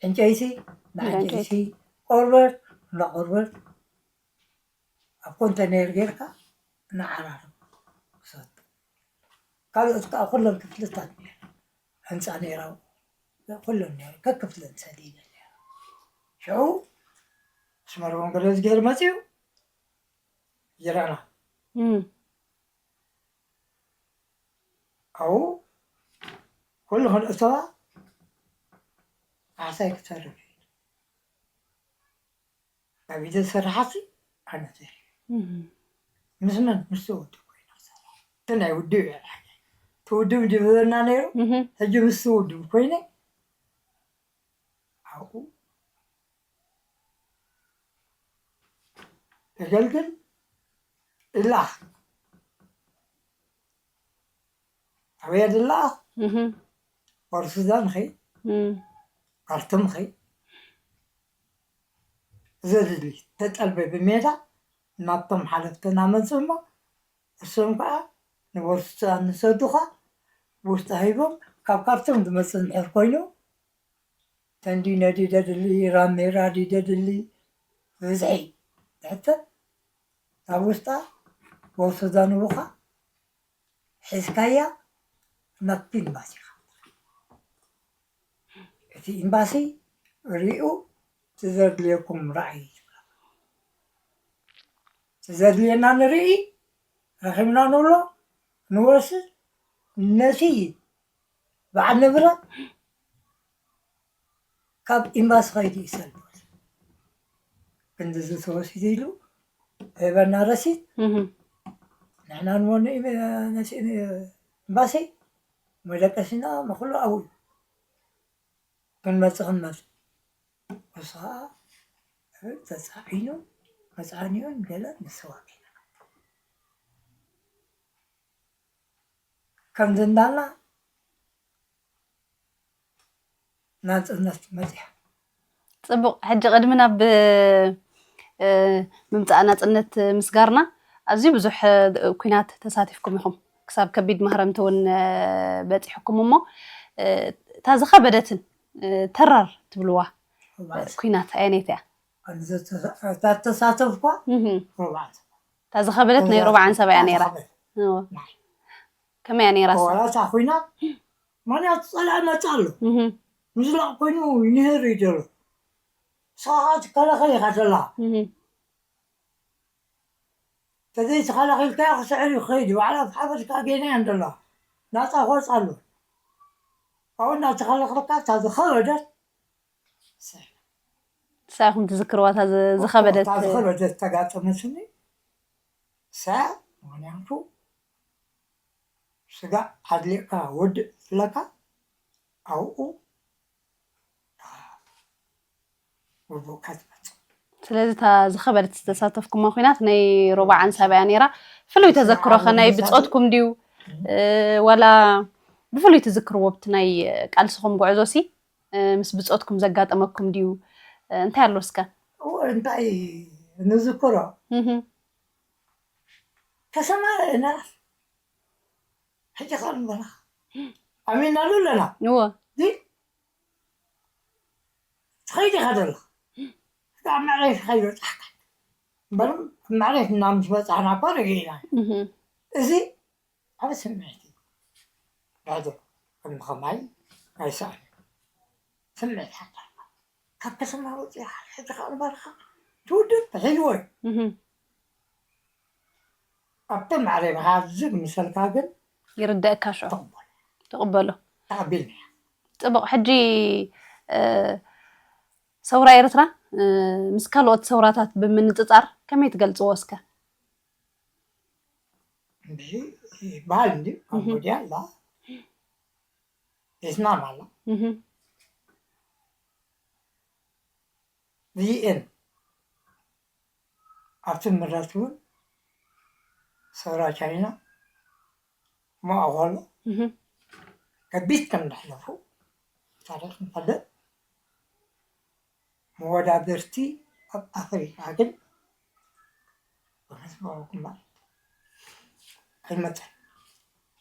ዕንጨይቲ ንዕንጨይቲ፣ ቆርበት ንቆርበት ኣብ ኮንተነር ጌርካ ንዓራርብ ክሰቱ። ካልኦት ከዓ ኩሎም ክፍልታት ነይሩ፣ ህንፃ ነይራ፣ ኩሎም ነይሩ፣ ከክፍለን ሰዲደ ነይሩ። ሽዑ ስመርቦም ገለ ዝገይር መፅዩ ይረና። ኣብኡ ኩሉ ክንእተዋ ዓሳይ ክተርፍ እዩ። ኣብ ኢደ ዝሰርሓሲ ኣነ ዘርኢ ምስ መን ምስ ወዲ ኮይነ ክሰርሕ እቲ ናይ ውድብ እየ። እቲ ውድብ ድብበና ነይሩ። ሕጂ ምስ ውድብ ኮይነ ኣብኡ የገልግል። እላ ኣበየ ድላ ወርሱዳን ኸይ ካርቱም ኸይ ዘድሊ ተጠልበ ብሜዳ ናብቶም ሓለፍትና መፁ እሞ እሶም ከዓ ንወርሱዳን ንሰዱኻ ውስጣ ሂቦም ካብ ካርቱም ዝመፅእ እንድሕር ኮይኑ ተንዲ ነዲ ደድሊ ራሜራ ዲ ደድሊ ብዝሒ ትሕተ ናብ ውስጣ ወርሱዳን ውኻ ሒዝካያ ናብቲ ኤምባሲ ኢኻ። እቲ ኤምባሲ ሪኡ ትዘድልየኩም ራእይ ትብላ። ትዘድልየና ንርኢ ረኺብና ንብሎ ንወስድ ነቲ በዓል ንብረት ካብ ኤምባሲ ኸይዱ ይሰልቦት ክንድዚ ተወሲዱ ኢሉ ሄበና ረሲት ንሕና ንወኑ ነቲ ኤምባሲ መደቀሲና መክሉ ኣብኡ እዩ ክንመፅእ ክንመፅእ እሱ ከዓ ተፃዒኑ መፃኒዮን ገለ ንስዋብ ኢና ከምዚ እንዳልና ናፅነት መፅያ። ፅቡቕ። ሕጂ ቅድሚ ናብ ምምፃእ ናፅነት ምስጋርና ኣዝዩ ብዙሕ ኩናት ተሳቲፍኩም ኢኹም። ክሳብ ከቢድ ማህረምቲ እውን በፂሕኩም እሞ እታ ዝኸበደትን ተራር ትብልዋ ኩናት ኣየነይቲ እያ? እታ ተሳተፍኳ ሩብዓት እታ ዝኸበደት ናይ ሩብዓን ሰብኣያ ነይራ። ከመይ እያ ነይራ? ዋላ እታ ኩናት ምክንያቱ ፀላኢ መፃ ኣሎ ምስላቕ ኮይኑ ይንህር እዩ ዘሎ ንስኻ ትከላኸል ኢኻ ዘለኻ ተዘይተኸላኺልካዮ ክስዕር እዩ ክኸይድ እዩ ባዕላ ሓፈሽካ ጌና እያ እንደለዋ ናፃ ክወፅ ኣሎ ኣብኡ እናተኸላኸልካ እታ ዝኸበደት ንሳ ኢኹም ትዝክርዋ እታ ዝኸበደት እታ ዝኸበደት ተጋጠመትኒ ንሳ ምክንያቱ ስጋ ኣድሊቕካ ውድእ ዝብለካ ኣብኡ ስለዚ እታ ዝኸበደት ዝተሳተፍኩማ ኩናት ናይ ሮባዓን ሳብያ ነይራ። ፍሉይ ተዘክሮ ኸ ናይ ብጾትኩም ድዩ ዋላ ብፍሉይ ትዝክርዎ ብቲ ናይ ቃልስኹም ጉዕዞ ሲ ምስ ብጾትኩም ዘጋጠመኩም ድዩ? እንታይ ኣሎ እስከ? እንታይ ንዝክሮ ተሰማረ ኢና ሕጂ ኸ ንበላ ኣሚናሉ ኣለና እወ ትኸይድ ኢኻ ዘለኻ ኣብ መዕረፊ ከይበፃሕካ እምበር ኣብ መዕረፊ እና ምስ በፃሕና እኳ ረጊእና እዚ ዓብ ስምዒት እዩ ዳዶ ከም ከማይ ኣይሰኣን ስምዒት ሓታ ካብ ከተማ ወፂኻ ሕጂ ከዓ ንባርኻ ትውድእ ተሒዝዎ እዩ ኣብቲ ማዕረ ብሃዚ ክምሰልካ ግን ይርደእካ ሽዑ ትቕበሎ ተቐቢልና ፅቡቕ ሕጂ ሰውራ ኤርትራ ምስ ካልኦት ሰውራታት ብምንፅፃር ከመይ ትገልፅዎ እስከ ይበሃል እንዲ ኣብ ወዲያ ኣላ ይስማም ኣላ ቪኤን ኣብቲ ምረት እውን ሰውራ ቻይና ማእኸሉ ከቢድ ከም ዘሕለፉ ታሪክ ንፈልጥ መወዳድርቲ ኣብ ኣፍሪቃ ግን ብመስማዑ ግንባር ኣይመፀን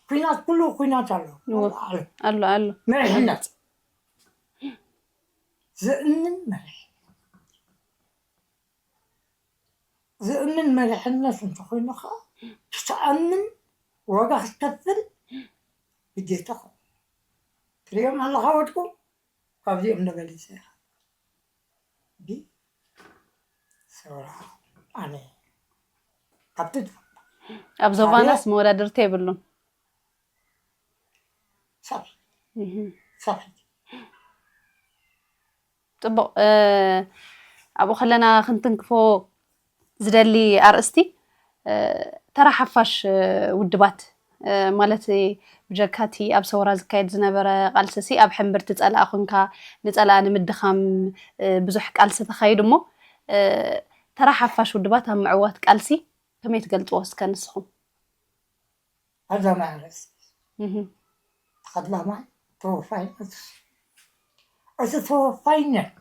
ኩናት ኩሉ ኩናት ኣሎ ኣሎ ኣሎ መሪሕነት ዘእምን መሪሕ ዘእምን መሪሕነት እንተኾይኑ ከዓ ክትኣምን ዋጋ ክትከፍል ግዴታ ኾ ትሪኦም ኣለኻ ወድቁ ካብዚኦም ነበሊሰ ሰውራ ኣነ ካብቲ ኣብ ዞባናስ መወዳድርቲ የብሉን። ሰብ ሰብ ፅቡቕ። ኣብኡ ከለና ክንትንክፎ ዝደሊ ኣርእስቲ ተራ ሓፋሽ ውድባት ማለት ብጀካቲ ኣብ ሰውራ ዝካየድ ዝነበረ ቃልስሲ ኣብ ሕምብርቲ ፀላእ ኮንካ ንፀላእ ንምድኻም ብዙሕ ቃልሲ ተኻይዱ እሞ ተራ ሓፋሽ ውድባት ኣብ ምዕዋት ቃልሲ ከመይ ትገልፅዎ እስከ ንስኹም? ቀዳማይ ኣርእስቲ ተቐዳማይ ተወፋይነት። እቲ ተወፋይነት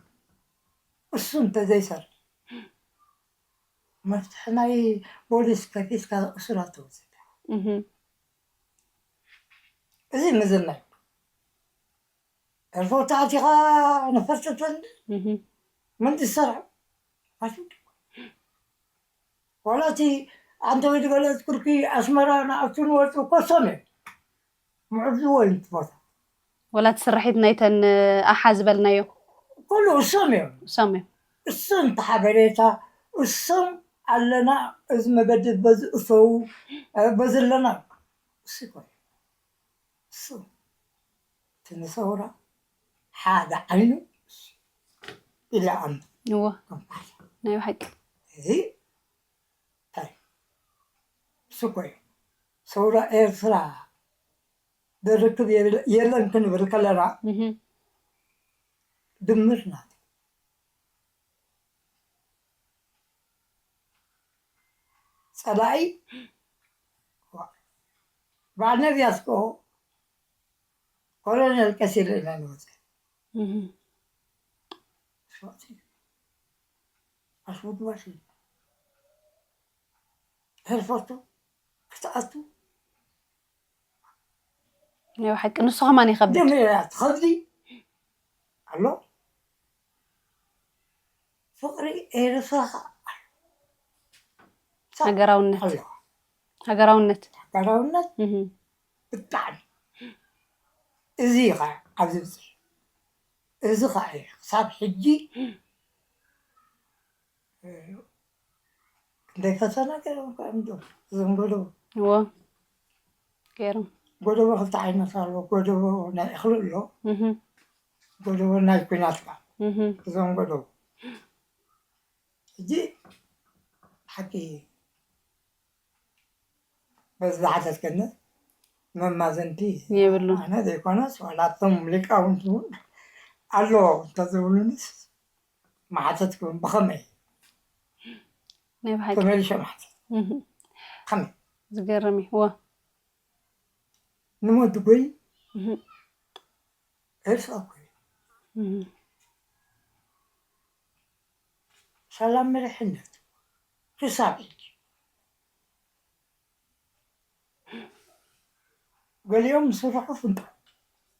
እሱ እንተዘይሰርሕ መፍትሒ ናይ ፖሊስ ከፊትካ እሱራት ተወስድ። እዚ ምዝናይ ኤርፖርት ኣቲኻ ንፈርሰተን ምንዲ ዝሰርሑ ዋላ እቲ ኣንተ ወይ ዝበለ ቱርኪ ኣስመራ ንኣቱ ንወፁ እኮ እሶም እዮም ምዕብዝዎ እዩ እቲ ቦታ። ወላ እቲ ስርሒት ናይተን ኣሓ ዝበልናዮ ኩሉ እሶም እዮም። እሶም እዮም። እሶም እቲ ሓበሬታ እሶም ኣለና፣ እዚ መገዲ በዚ እሰው በዚ ኣለና እሱ ይኮ እሱ እቲ ንሰውራ ሓደ ዓይኑ ኢለ ኣምብ እዎ ከምባል ናይ ብሓቂ እዚ እንታይ እሱ እኮ እዩ። ሰውራ ኤርትራ ደርክብ የለ- የለን ክንብል ከለና እህ ድምር ናት ጸላኢ በዓል ነቢያት ከ ኮሎኔል ቀሲል ኢና ንወፀ እህ ኣስወድባሽ ኤርፖርቱ ክትኣቱ ናይ ብሓቂ ንሱ ከማን ይኸብድ ደምያ ትኸብዲ ኣሎ ፍቕሪ ኤርትራ ሃገራውነት ኣለዋ ሃገራውነት ሃገራውነት እህ ብጣዕሚ እዚ ከዓ ኣብዚ ብፅሕ እዚ ከዓ እዩ ክሳብ ሕጂ ክንደይ ፈተና ገይሮም ከዓ እንዶ እዞም ጎደቦ እዎ ገይሮም ጎደቦ ክልተ ዓይነት ኣሎ ጎደቦ ናይ እኽሊ ኣሎ እህ ጎደቦ ናይ ኩናት ከዓ እህ እዞም ጎደቦ ሕጂ ሓቂ በዚ ዝሓተትከኒ መማዘንቲ የብሉን ኣነ ዘይኮነስ ዋላ እቶም ሊቃውንቲ እውን ኣሎ እንተዝብሉንስ መሓተትኩም ብኸመይ ናይ ብሓቂ ተመሊሸ መሓተት እህ ከመይ ዝገርም እዩ እዎ ንመድጎይ እህ ኤርትራ እኮ እዩ እህ ሰላም መሪሕነት ክሳብ ሕጂ ገሊኦም ዝስርሑ ፍንጡ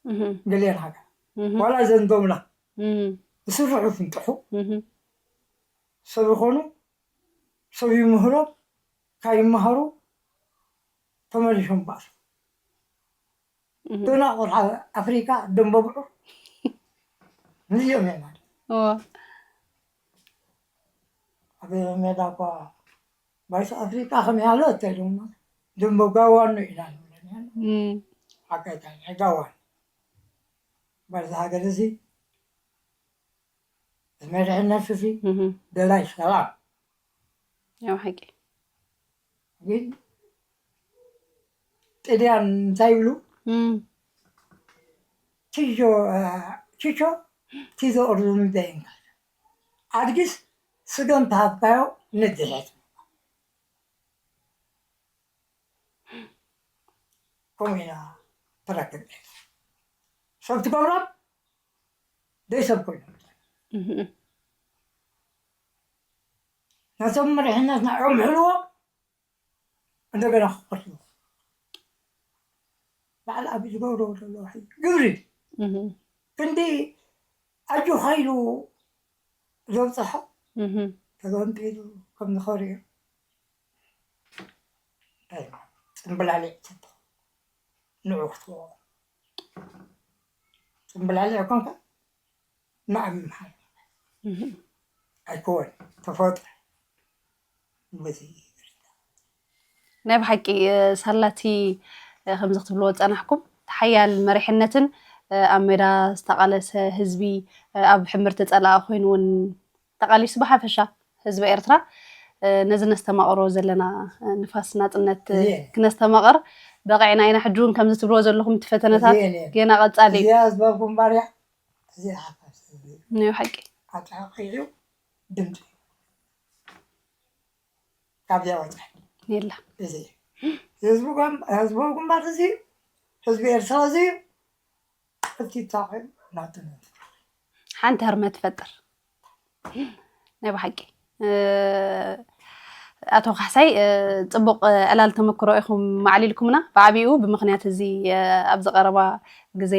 እህ ገሊአን ሃገር እህ ዋላ ዘንዶምና እህ ዝስርሑ ፍንጥሑ እህ ሰብ ይኾኑ ሰብ ይምህሮም ካብ ይመሃሩ ተመሊሾም ባእሱ እህ ዶና ቆልዓ ኣፍሪካ ደንበብዑ ንዚኦም እዮም ማለት እዎ ኣብ ሜዳ እኳ ባይስ ኣፍሪካ ከመይ ኣሎ እንተኢሉና ደንበ ጋዋኑ ኢና ንብለን እም ሓቀይታ ናይ ጋዋን በዚ ሃገር እዚ መሪሕነት እዚ እህ ደላይ ሰላም ያው ሓቂ ግን ጥልያን እንታይ ይብሉ እም ቲጆ እ፣ ቺቾ ቲዞ ኦርዙ ምንታይ እንካ ኣድጊስ ስገም ተሃብካዮ ንድሕት ከምኡ ኢና ትረክብ ሰብ ትገብሮም ደይ ሰብ ኮይኖም እህ ነቶም መሪሕነት ንዕኦም ሕልዎም እንደገና ክኸስቡ በዓል ኣብ ዝገብሮ ዘሎ ግብሪ እህ ክንዲ ኣጆኻ ኢሉ ዘብፅሖ ተገምጢሉ ከም ዝኸርዮ እንታይ ማለት? ፅምብላሊዕ ትብሃል። ንዑ ክትወ ፅምብላሊዕ ኮንካ ንዓብ ምምሃር ኣይኮን ተፈጥሮ በዚ ናይ ብሓቂ ሳላቲ ከምዚ ክትብልዎ ዝፀናሕኩም ሓያል መሪሕነትን ኣብ ሜዳ ዝተቓለሰ ህዝቢ ኣብ ሕምርቲ ፀላኢ ኮይኑ እውን ተቓሊሱ ብሓፈሻ ህዝቢ ኤርትራ ነዚ ነስተማቕሮ ዘለና ንፋስ ናፅነት ክነስተማቕር በቂዕና ኢና። ሕጂ እውን ከምዚ ትብልዎ ዘለኹም እቲ ፈተነታት ገና ቀፃሊ እዩ። እዚኣ ዝበልኩም ባርያ እዚኣ ሓፋሽ ናይ ብሓቂ ኣጣቂዑ ድምፂ ካብዚኣ ወፃኢ የላ እዚ ህዝቢ ግንባር እዚ ህዝቢ ኤርትራ እዚ እቲ ታቂም ናትነት ሓንቲ ህርመት ትፈጥር ናይ ብሓቂ ኣቶ ካሕሳይ ፅቡቕ ዕላል ተመክሮ ኢኹም ማዕሊልኩምና። ብዓቢኡ ብምኽንያት እዚ ኣብዚ ቀረባ ግዜ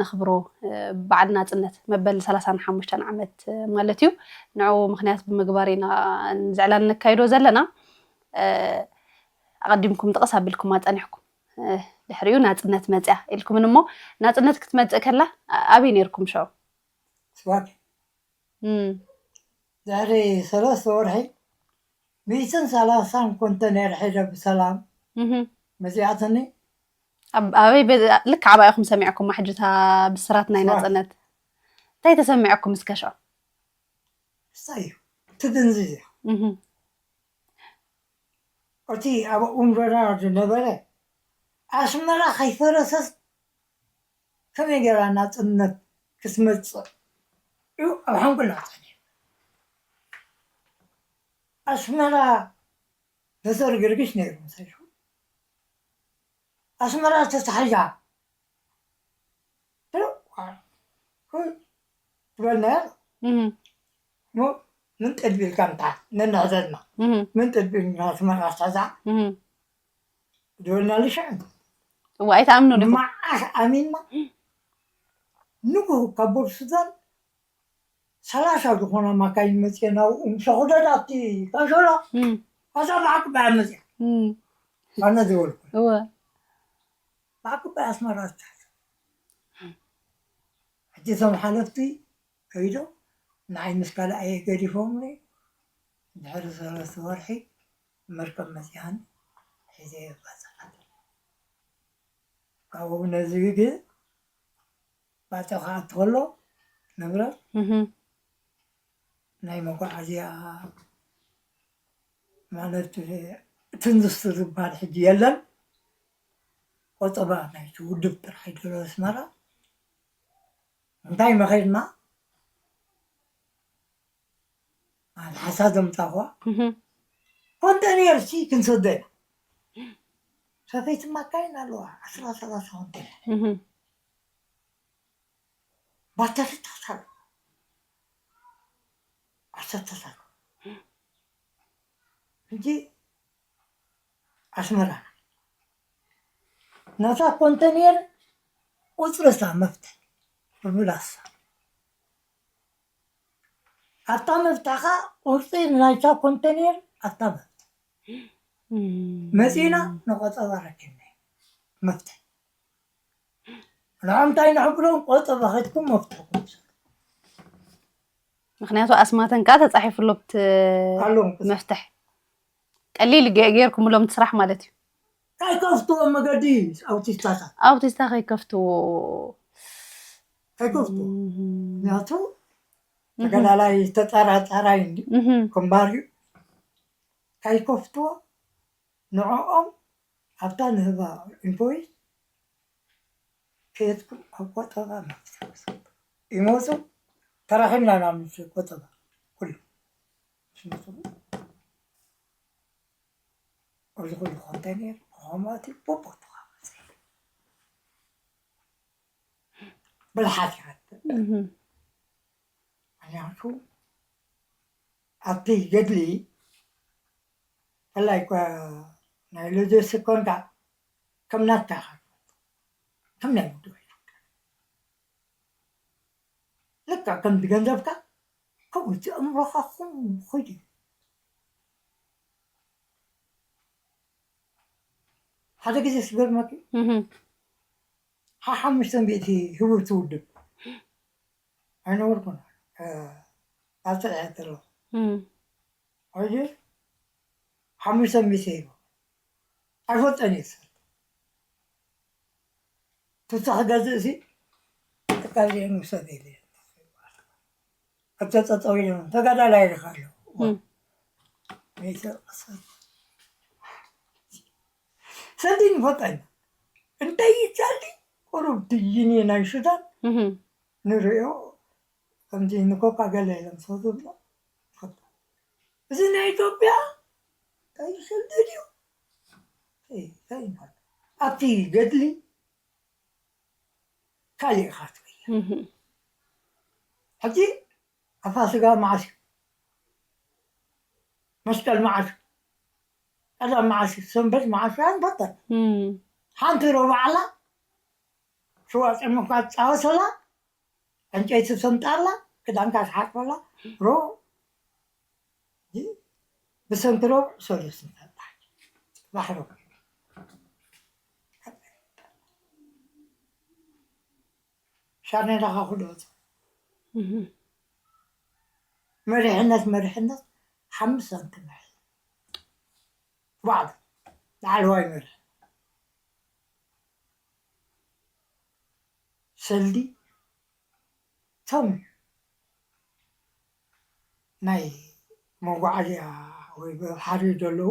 ነኽብሮ በዓል ናፅነት መበል ሰላሳን ሓሙሽተን ዓመት ማለት እዩ። ንዑ ምኽንያት ብምግባር ኢና ንዝዕላል ነካይዶ ዘለና። ኣቐዲምኩም ጥቕስ ኣቢልኩማ ፀኒሕኩም ድሕሪኡ ናፅነት መፅያ ኢልኩምን እሞ ናፅነት ክትመፅእ ከላ ኣበይ ነይርኩም ሽዑ? ስዋክ ድሕሪ ሰለስተ ወርሒ ሚእትን ሰላሳን ኮንተኔር ሒዘ ብሰላም መፂኣትኒ። ኣበይ ልክ ዓባ ኢኹም ሰሚዕኩም ሕጂ እታ ብስራት ናይ ናፅነት እንታይ ተሰሚዐኩም እስከ ሽዑ? እንታይ እዩ ትድንዝዝ እያ እቲ ኣብ ኡምረራ ዝነበረ ኣስመራ ከይፈረሰት ከመይ ገይራ ናፅነት ክትመፅእ እዩ ኣብ ሓንጎልና ፀኒሑ። ኣስመራ ዶክተር ጊዮርጊስ ነይሩ ምሳይ ኣስመራ ተታሒዛ ትበልና እሞ ምን ጠድቢልካ ምታ ነንሕዘልና ምን ጠድቢልና ኣስመራ ተዛ ዝበልና ልሽዕ እዋ ኣይትኣምኑን ኢኹም መዓስ ኣሚንና ንግሁ ካብ ቦር ሱዳን ሰላሳ ዝኾና ማካይን መፅየን ኣብኡ ምስ ኣኹደዳ ኣብቲ ካንሸሎ እም፣ ኣዛ ብሓቂ ባያ መፅያ እም፣ ኣነ ዝበልኩ እወ ብሓቂ ባያ ኣስመራ ዝተሓዘ ሕጂ እቶም ሓለፍቲ ከይዶም ንዓይ ምስ ካልኣየ ገዲፎምኒ ድሕሪ ሰለስተ ወርሒ መርከብ መፅያን ሒዘ ይባፀላት ካብኡ ነዚ ግን ባጨ ክኣቱ ከሎ ንብረት ናይ መጓዓዝያ ማለት ትንዝስቲ ዝበሃል ሕጂ የለን። ቆጠባ ናይቲ ውድብ ጥራሕ ይደሎ ኣስመራ እንታይ መኸድና ኣብ ሓሳብ ዘምፃእኳ ኮንተኔር ሲ ክንሰዶ ኢና። ሰፈይቲ ማካይን ኣለዋ ዓስራ ሰላሳ ኮንተኔር ባተሪታት ኣለዋ ዓሰርተታት ሕጂ ኣስመራ ናታ ኮንተኔር ቁፅሪ እሳ መፍትሕ ብብላሳ ኣብታ መፍትሕኻ ቁፅሪ ናይታ ኮንተኔር ኣብታ መፍትሕ መፂና ንቆፀባ ረኪብና መፍትሕ ንዖም እንታይ ንሕብሮም ቆጠባ ከድኩም መፍትሕኩም ውሰዱ። ምክንያቱ ኣስማተን ከዓ ተፃሒፉ ኣሎ ኣብቲ ኣለዎም ክስ- መፍትሕ ቀሊል ገ- ገይርኩምሎም እቲ ስራሕ ማለት እዩ። ከይከፍትዎ መገዲ ኣውቲስታታት ኣውቲስታ ከይከፍትዎ ከይከፍትዎ ምክንያቱ ተገላላይ ተጠራጣራይ እንዲ ምሁም። ክምባር እዩ ከይከፍትዎ ንዕኦም ኣብታ ንህባ ኢንቮይስ ከየትኩም ኣብ ቆጠባ መፍትሒ ይመፁ ተራኺብና ናብ ምስ ቆጠባ ኩሉ ምስ መፁ ኣብዚ ኩሉ ኮንተይነር ብኸምኣቲ ቦቦትኻ ብልሓት ይሃት ምክንያቱ ኣብቲ ገድሊ ፈላይ እኳ ናይ ሎጀስቲክ ኮንካ ከም ናትካ ኢኻ ትፈልጦ ከም ናይ ውድብ ኣይትፈልጦ ልካ ከምቲ ገንዘብካ ከምኡ እቲ ኣእምሮኻ ኹም ኹይድ እዩ። ሓደ ግዜ ስገርመኪ ሓሓሙሽተ ሚእቲ ህቡብ ትውድብ ኣይነበርኩን። ኣስተያየት ኣሎ ሕጂ ሓሙሽተ ሚእቲ ሂቦ ኣይፈልጠን እየ። ሰብ ትብታ ክገዝእ ሲ ትካል ዚአን ውሰድ ኢለ እየ። እተጸጸው ኢሎም ተጋዳላይ ኢልካ ኣሎ። ሰንዲ ንፈልጠና እንታይ ይቻልዲ ቁሩብ ትይኒ ናይ ሱዳን ንሪኦ ከምዚ ንኮካ ገለ ኢሎም ሰው ዝብሎ እዚ ናይ ኢትዮጵያ እንታይ ይፈልጥ እዩ። ኣብቲ ገድሊ ካልእ ኢኻ ትቕየር። ሕጂ ኣፋስጋ መዓስ እዩ? መስቀል መዓስ እዩ? ቀዳም መዓስ እዩ? ሰንበት መዓስ እዩ? ኣይንፈልጠን። ሓንቲ ሮባዕላ ሽዋ ጨሚኻ ትጻወተላ፣ ዕንጨይቲ ትሰምጣላ፣ ክዳንካ ትሓጽበላ፣ ሮ ብሰንኪ ሮብ ሰሉስ ንፈልጣ። ባሕሮ ሻርኔታኻ ክልወጥ መሪሕነት መሪሕነት ሓምስተ ሳንቲም ባዕሉ ላዕለዋይ መሪሕ ሰልዲ እቶም ናይ መጓዓዝያ ወይ ብባሕሪ ዘለዉ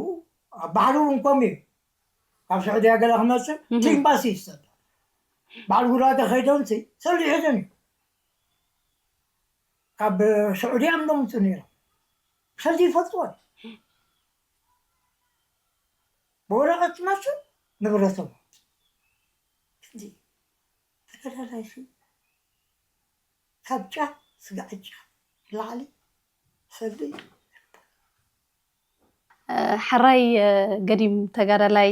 ኣብ ባሕሪ እውን ከምኡ እዩ። ካብ ስዑድያ ገለ ክመፅእ ቲምባሲ ይሰዶ በዓል ጉራደ ከይዶም ሰልዲ ሒዞም እዩ። ካብ ስዑድያ እዮም ደምፁ ነይሮም። ሰልዲ ይፈልጥዎ ብወረቐት ትመፅእ ንብረቶም ተጋዳላይ ካብ ጫፍ ስጋዕ ጫፍ ላዕሊ ሰልዲ ሕራይ ገዲም ተጋዳላይ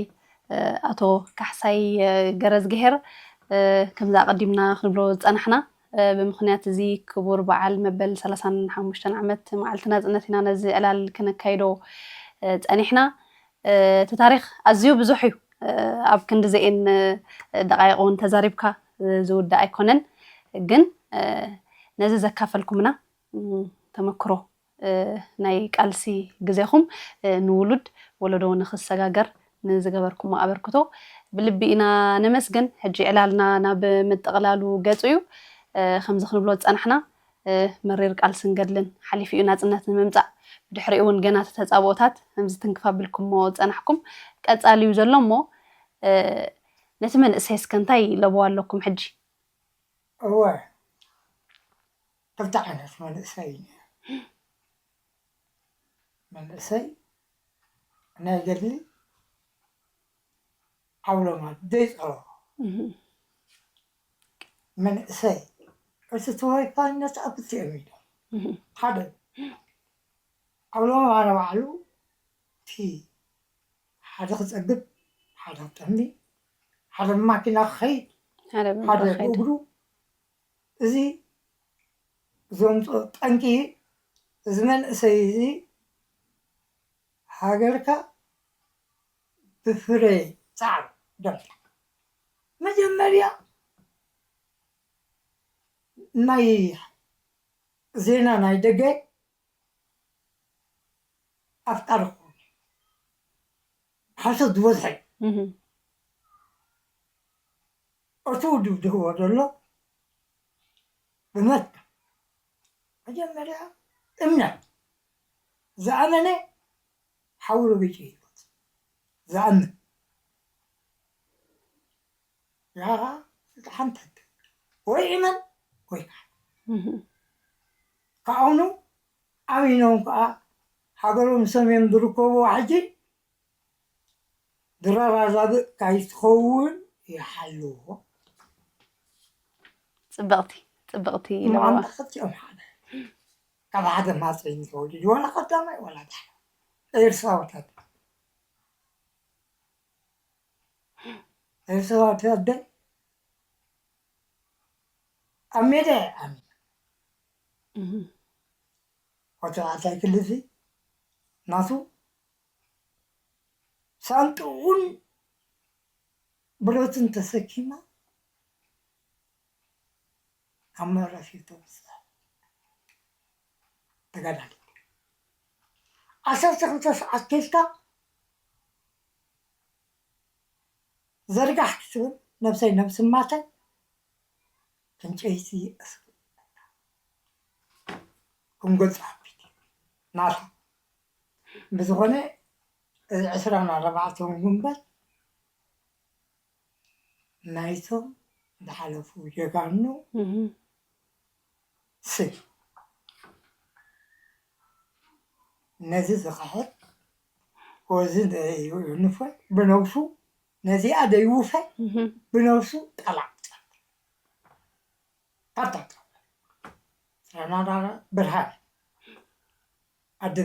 ኣቶ ካሕሳይ ገረዝግሄር፣ ከምዚ ኣቐዲምና ክንብሎ ዝጸናሕና፣ ብምኽንያት እዚ ክቡር በዓል መበል ሰላሳን ሓሙሽተን ዓመት መዓልቲ ናጽነት ኢና ነዚ ዕላል ክነካይዶ ጸኒሕና። እቲ ታሪኽ ኣዝዩ ብዙሕ እዩ። ኣብ ክንዲ ዘኤን ደቓይቕ እውን ተዛሪብካ ዝውዳእ ኣይኮነን። ግን ነዚ ዘካፈልኩምና ተመክሮ ናይ ቃልሲ ግዜኹም ንውሉድ ወለዶ ንኽሰጋገር ንዝገበርኩሞ ኣበርክቶ ብልቢ ኢና ነመስግን። ሕጂ ዕላልና ናብ ምጥቕላሉ ገጹ እዩ። ከምዚ ክንብሎ ዝጸናሕና መሪር ቃልስን ገድልን ሓሊፉ እዩ ናጽነት ንምምጻእ። ብድሕሪኡ እውን ገና እቲ ተጻብኦታት ከምዚ ትንክፍ ኣቢልኩሞ ዝጸናሕኩም ቀጻሊ እዩ ዘሎ እሞ ነቲ መንእሰይ እስከ እንታይ ለበዋ ኣለኩም ሕጂ? እወ ክልተ ዓይነት መንእሰይ እዩ ነይሩ። መንእሰይ ናይ ገድሊ ዓውሎማ ዘይፀሮ መንእሰይ እቲ ተወፋይነት ኣብ ክልቲኦም እዩ። ሓደ ዓውሎማ ንባዕሉ እቲ ሓደ ክፀግብ ሓደ ክጠሚ ሓደ ብማኪና ክኸይድ ሓደ ብእግሩ እዚ ዘምፅኦ ጠንቂ እዚ መንእሰይ እዚ ሃገርካ ብፍረ ፃዕሪ ደምታ መጀመርያ ናይ ዜና ናይ ደገ ኣፍቃሪ ክኸውን ሓሶት ዝበዝሐ እዩ። እቲ ውድብ ዝህቦ ዘሎ ብመትከል መጀመርያ እምነት ዝኣመነ ሓውሩ ብጭ ይወት ዝኣምን ያኻ ሓንተ ወይ እመን ወይ ከዓ ከኣውኑ ኣሚኖም ከዓ ሃገሮም ሰሜን ዝርከቡ ሕጂ ድራር ኣዛብእ ካይትኸውን ይሓልዎ። ፅብቕቲ ፅብቕቲ ኢለዋ። እማንታ ክልቲኦም ሓደ ካብ ሓደ ማፀይኒ ተወሊዱ ዋላ ቀዳማይ ዋላ ዳሕራይ ኤርትራዊ ወታደር ኤርትራዊ ወታደር ኣብ ሜዳ እየ ኣሚና እህ፣ ወተባዕታይ ክልሲ ናቱ ሳንጥኡን ብረትን ተሰኪማ ኣብ መዕረፊ ተብጽሕ ተጋዳሊት። ዓሰርተ ክልተ ሰዓት ኬድካ ዘርጋሕ ክትብል ነብሰይ ነብሲ ማተን ዕንጨይቲ እስ-፣ ክንጎጽ ኣቢት ናታ። ብዝኾነ እዚ ዕስራን ኣርባዕተን ጉንበት ናይቶም ዝሓለፉ ጀጋኑ እህ፣ ስም ነዚ ዝኽሕድ ወዚ ንፈ ብነብሱ ነዚኣ ደይውፈ እህ፣ ብነብሱ ጠላዕ። ኣጣጣ ረናዳ ብርሃን ኣደ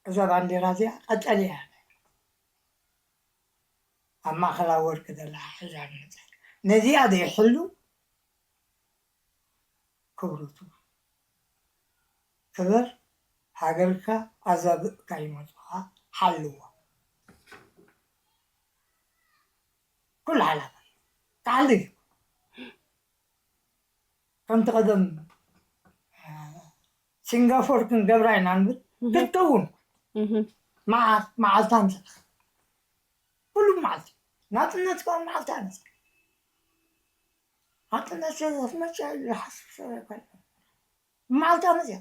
እዛ ባንዴራ እዚኣ ቀጠልያ እያ። ኣብ ማእኸላ ወርቂ ዘላ ሒዛ ንመጽእ ነዚኣ ዘይሕሉ ክብርቱ ክበር ሃገርካ ኣዛብእካ ይመጹኻ ሓልዋ። ኩሉ ሓላፋ እዩ። ክሓልፍ እዩ። ከምቲ ቀደም ሲንጋፎር ክንገብራ ኢና ንብል እህ፣ ክትከውን እህ፣ መዓልታ ምሰ ኩሉ መዓልቲ ናጽነት ከውን መዓልታ መሰ ናጽነት ዘፍመጫ ዝሓስብ ሰብ ኣይኮነ። መዓልታ መጽያ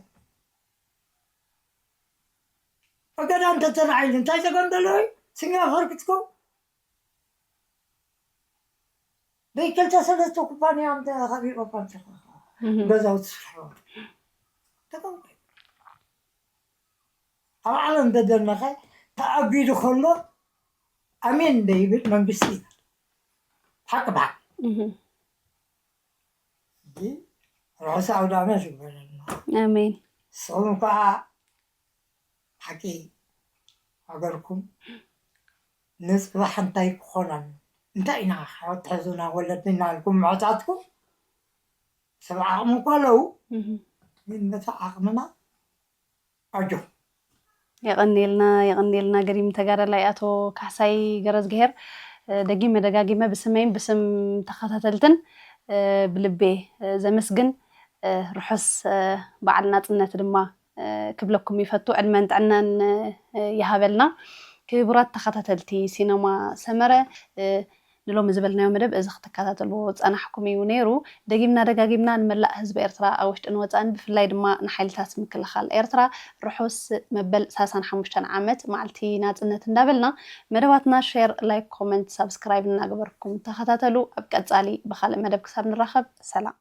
እገዳ እንተተላዒሉ እንታይ ተገምደሎ እዩ? ሲንጋፎር ክትከው ብክልተ ሰለስተ ኩባንያ እንተ ከቢቦ እኳ እንተ እህ፣ ገዛውቲ ስርሖ ተቐምጦ። ኣብ ዓለም ተደነኸ ተኣጊዱ ከሎ ኣሜን ዘይብል መንግስቲ ይብል። ሓቂ በሓቂ። እህ፣ እዚ ርሑስ ኣውደ ዓመት ይግበረልና። ኣሜን። ንስኹም ከዓ ሓቂ ሃገርኩም ንፅባሕ እንታይ ክኾነን እንታይ ኢና ክትሕዙና ወለድና ኢልኩም ምሕታትኩም ሰብ ዓቕሚ እኳ ኣለዉ። እህ፣ ግን በቲ ዓቕምና ኣጆ። የቐንየልና፣ የቐንየልና ገሪም ተጋዳላይ ኣቶ ካሕሳይ ገረዝግሄር። እ፣ ደጊመ ደጋጊመ ብስመይን ብስም ተኸታተልትን፣ እ፣ ብልቤ፣ እ፣ ዘመስግን፣ እ፣ ርሑስ፣ እ፣ በዓል ናጽነት ድማ፣ እ፣ ክብለኩም ይፈቱ። ዕድመን ጥዕናን፣ እ፣ ይሃበልና። ክቡራት ተኸታተልቲ ሲነማ ሰመረ፣ እ፣ ንሎሚ ዝበልናዮ መደብ እዚ ክትከታተልዎ ዝጸናሕኩም እዩ ነይሩ። ደጊምና ደጋጊምና ንመላእ ህዝቢ ኤርትራ ኣብ ውሽጥን ወጻእን ብፍላይ ድማ ንሓይልታት ምክልኻል ኤርትራ ርሑስ መበል ሰላሳን ሓሙሽተን ዓመት መዓልቲ ናጽነት እንዳበልና መደባትና ሼር፣ ላይክ፣ ኮመንት፣ ሳብስክራይብ እናገበርኩም ተኸታተሉ። ኣብ ቀጻሊ ብኻልእ መደብ ክሳብ ንራኸብ ሰላም።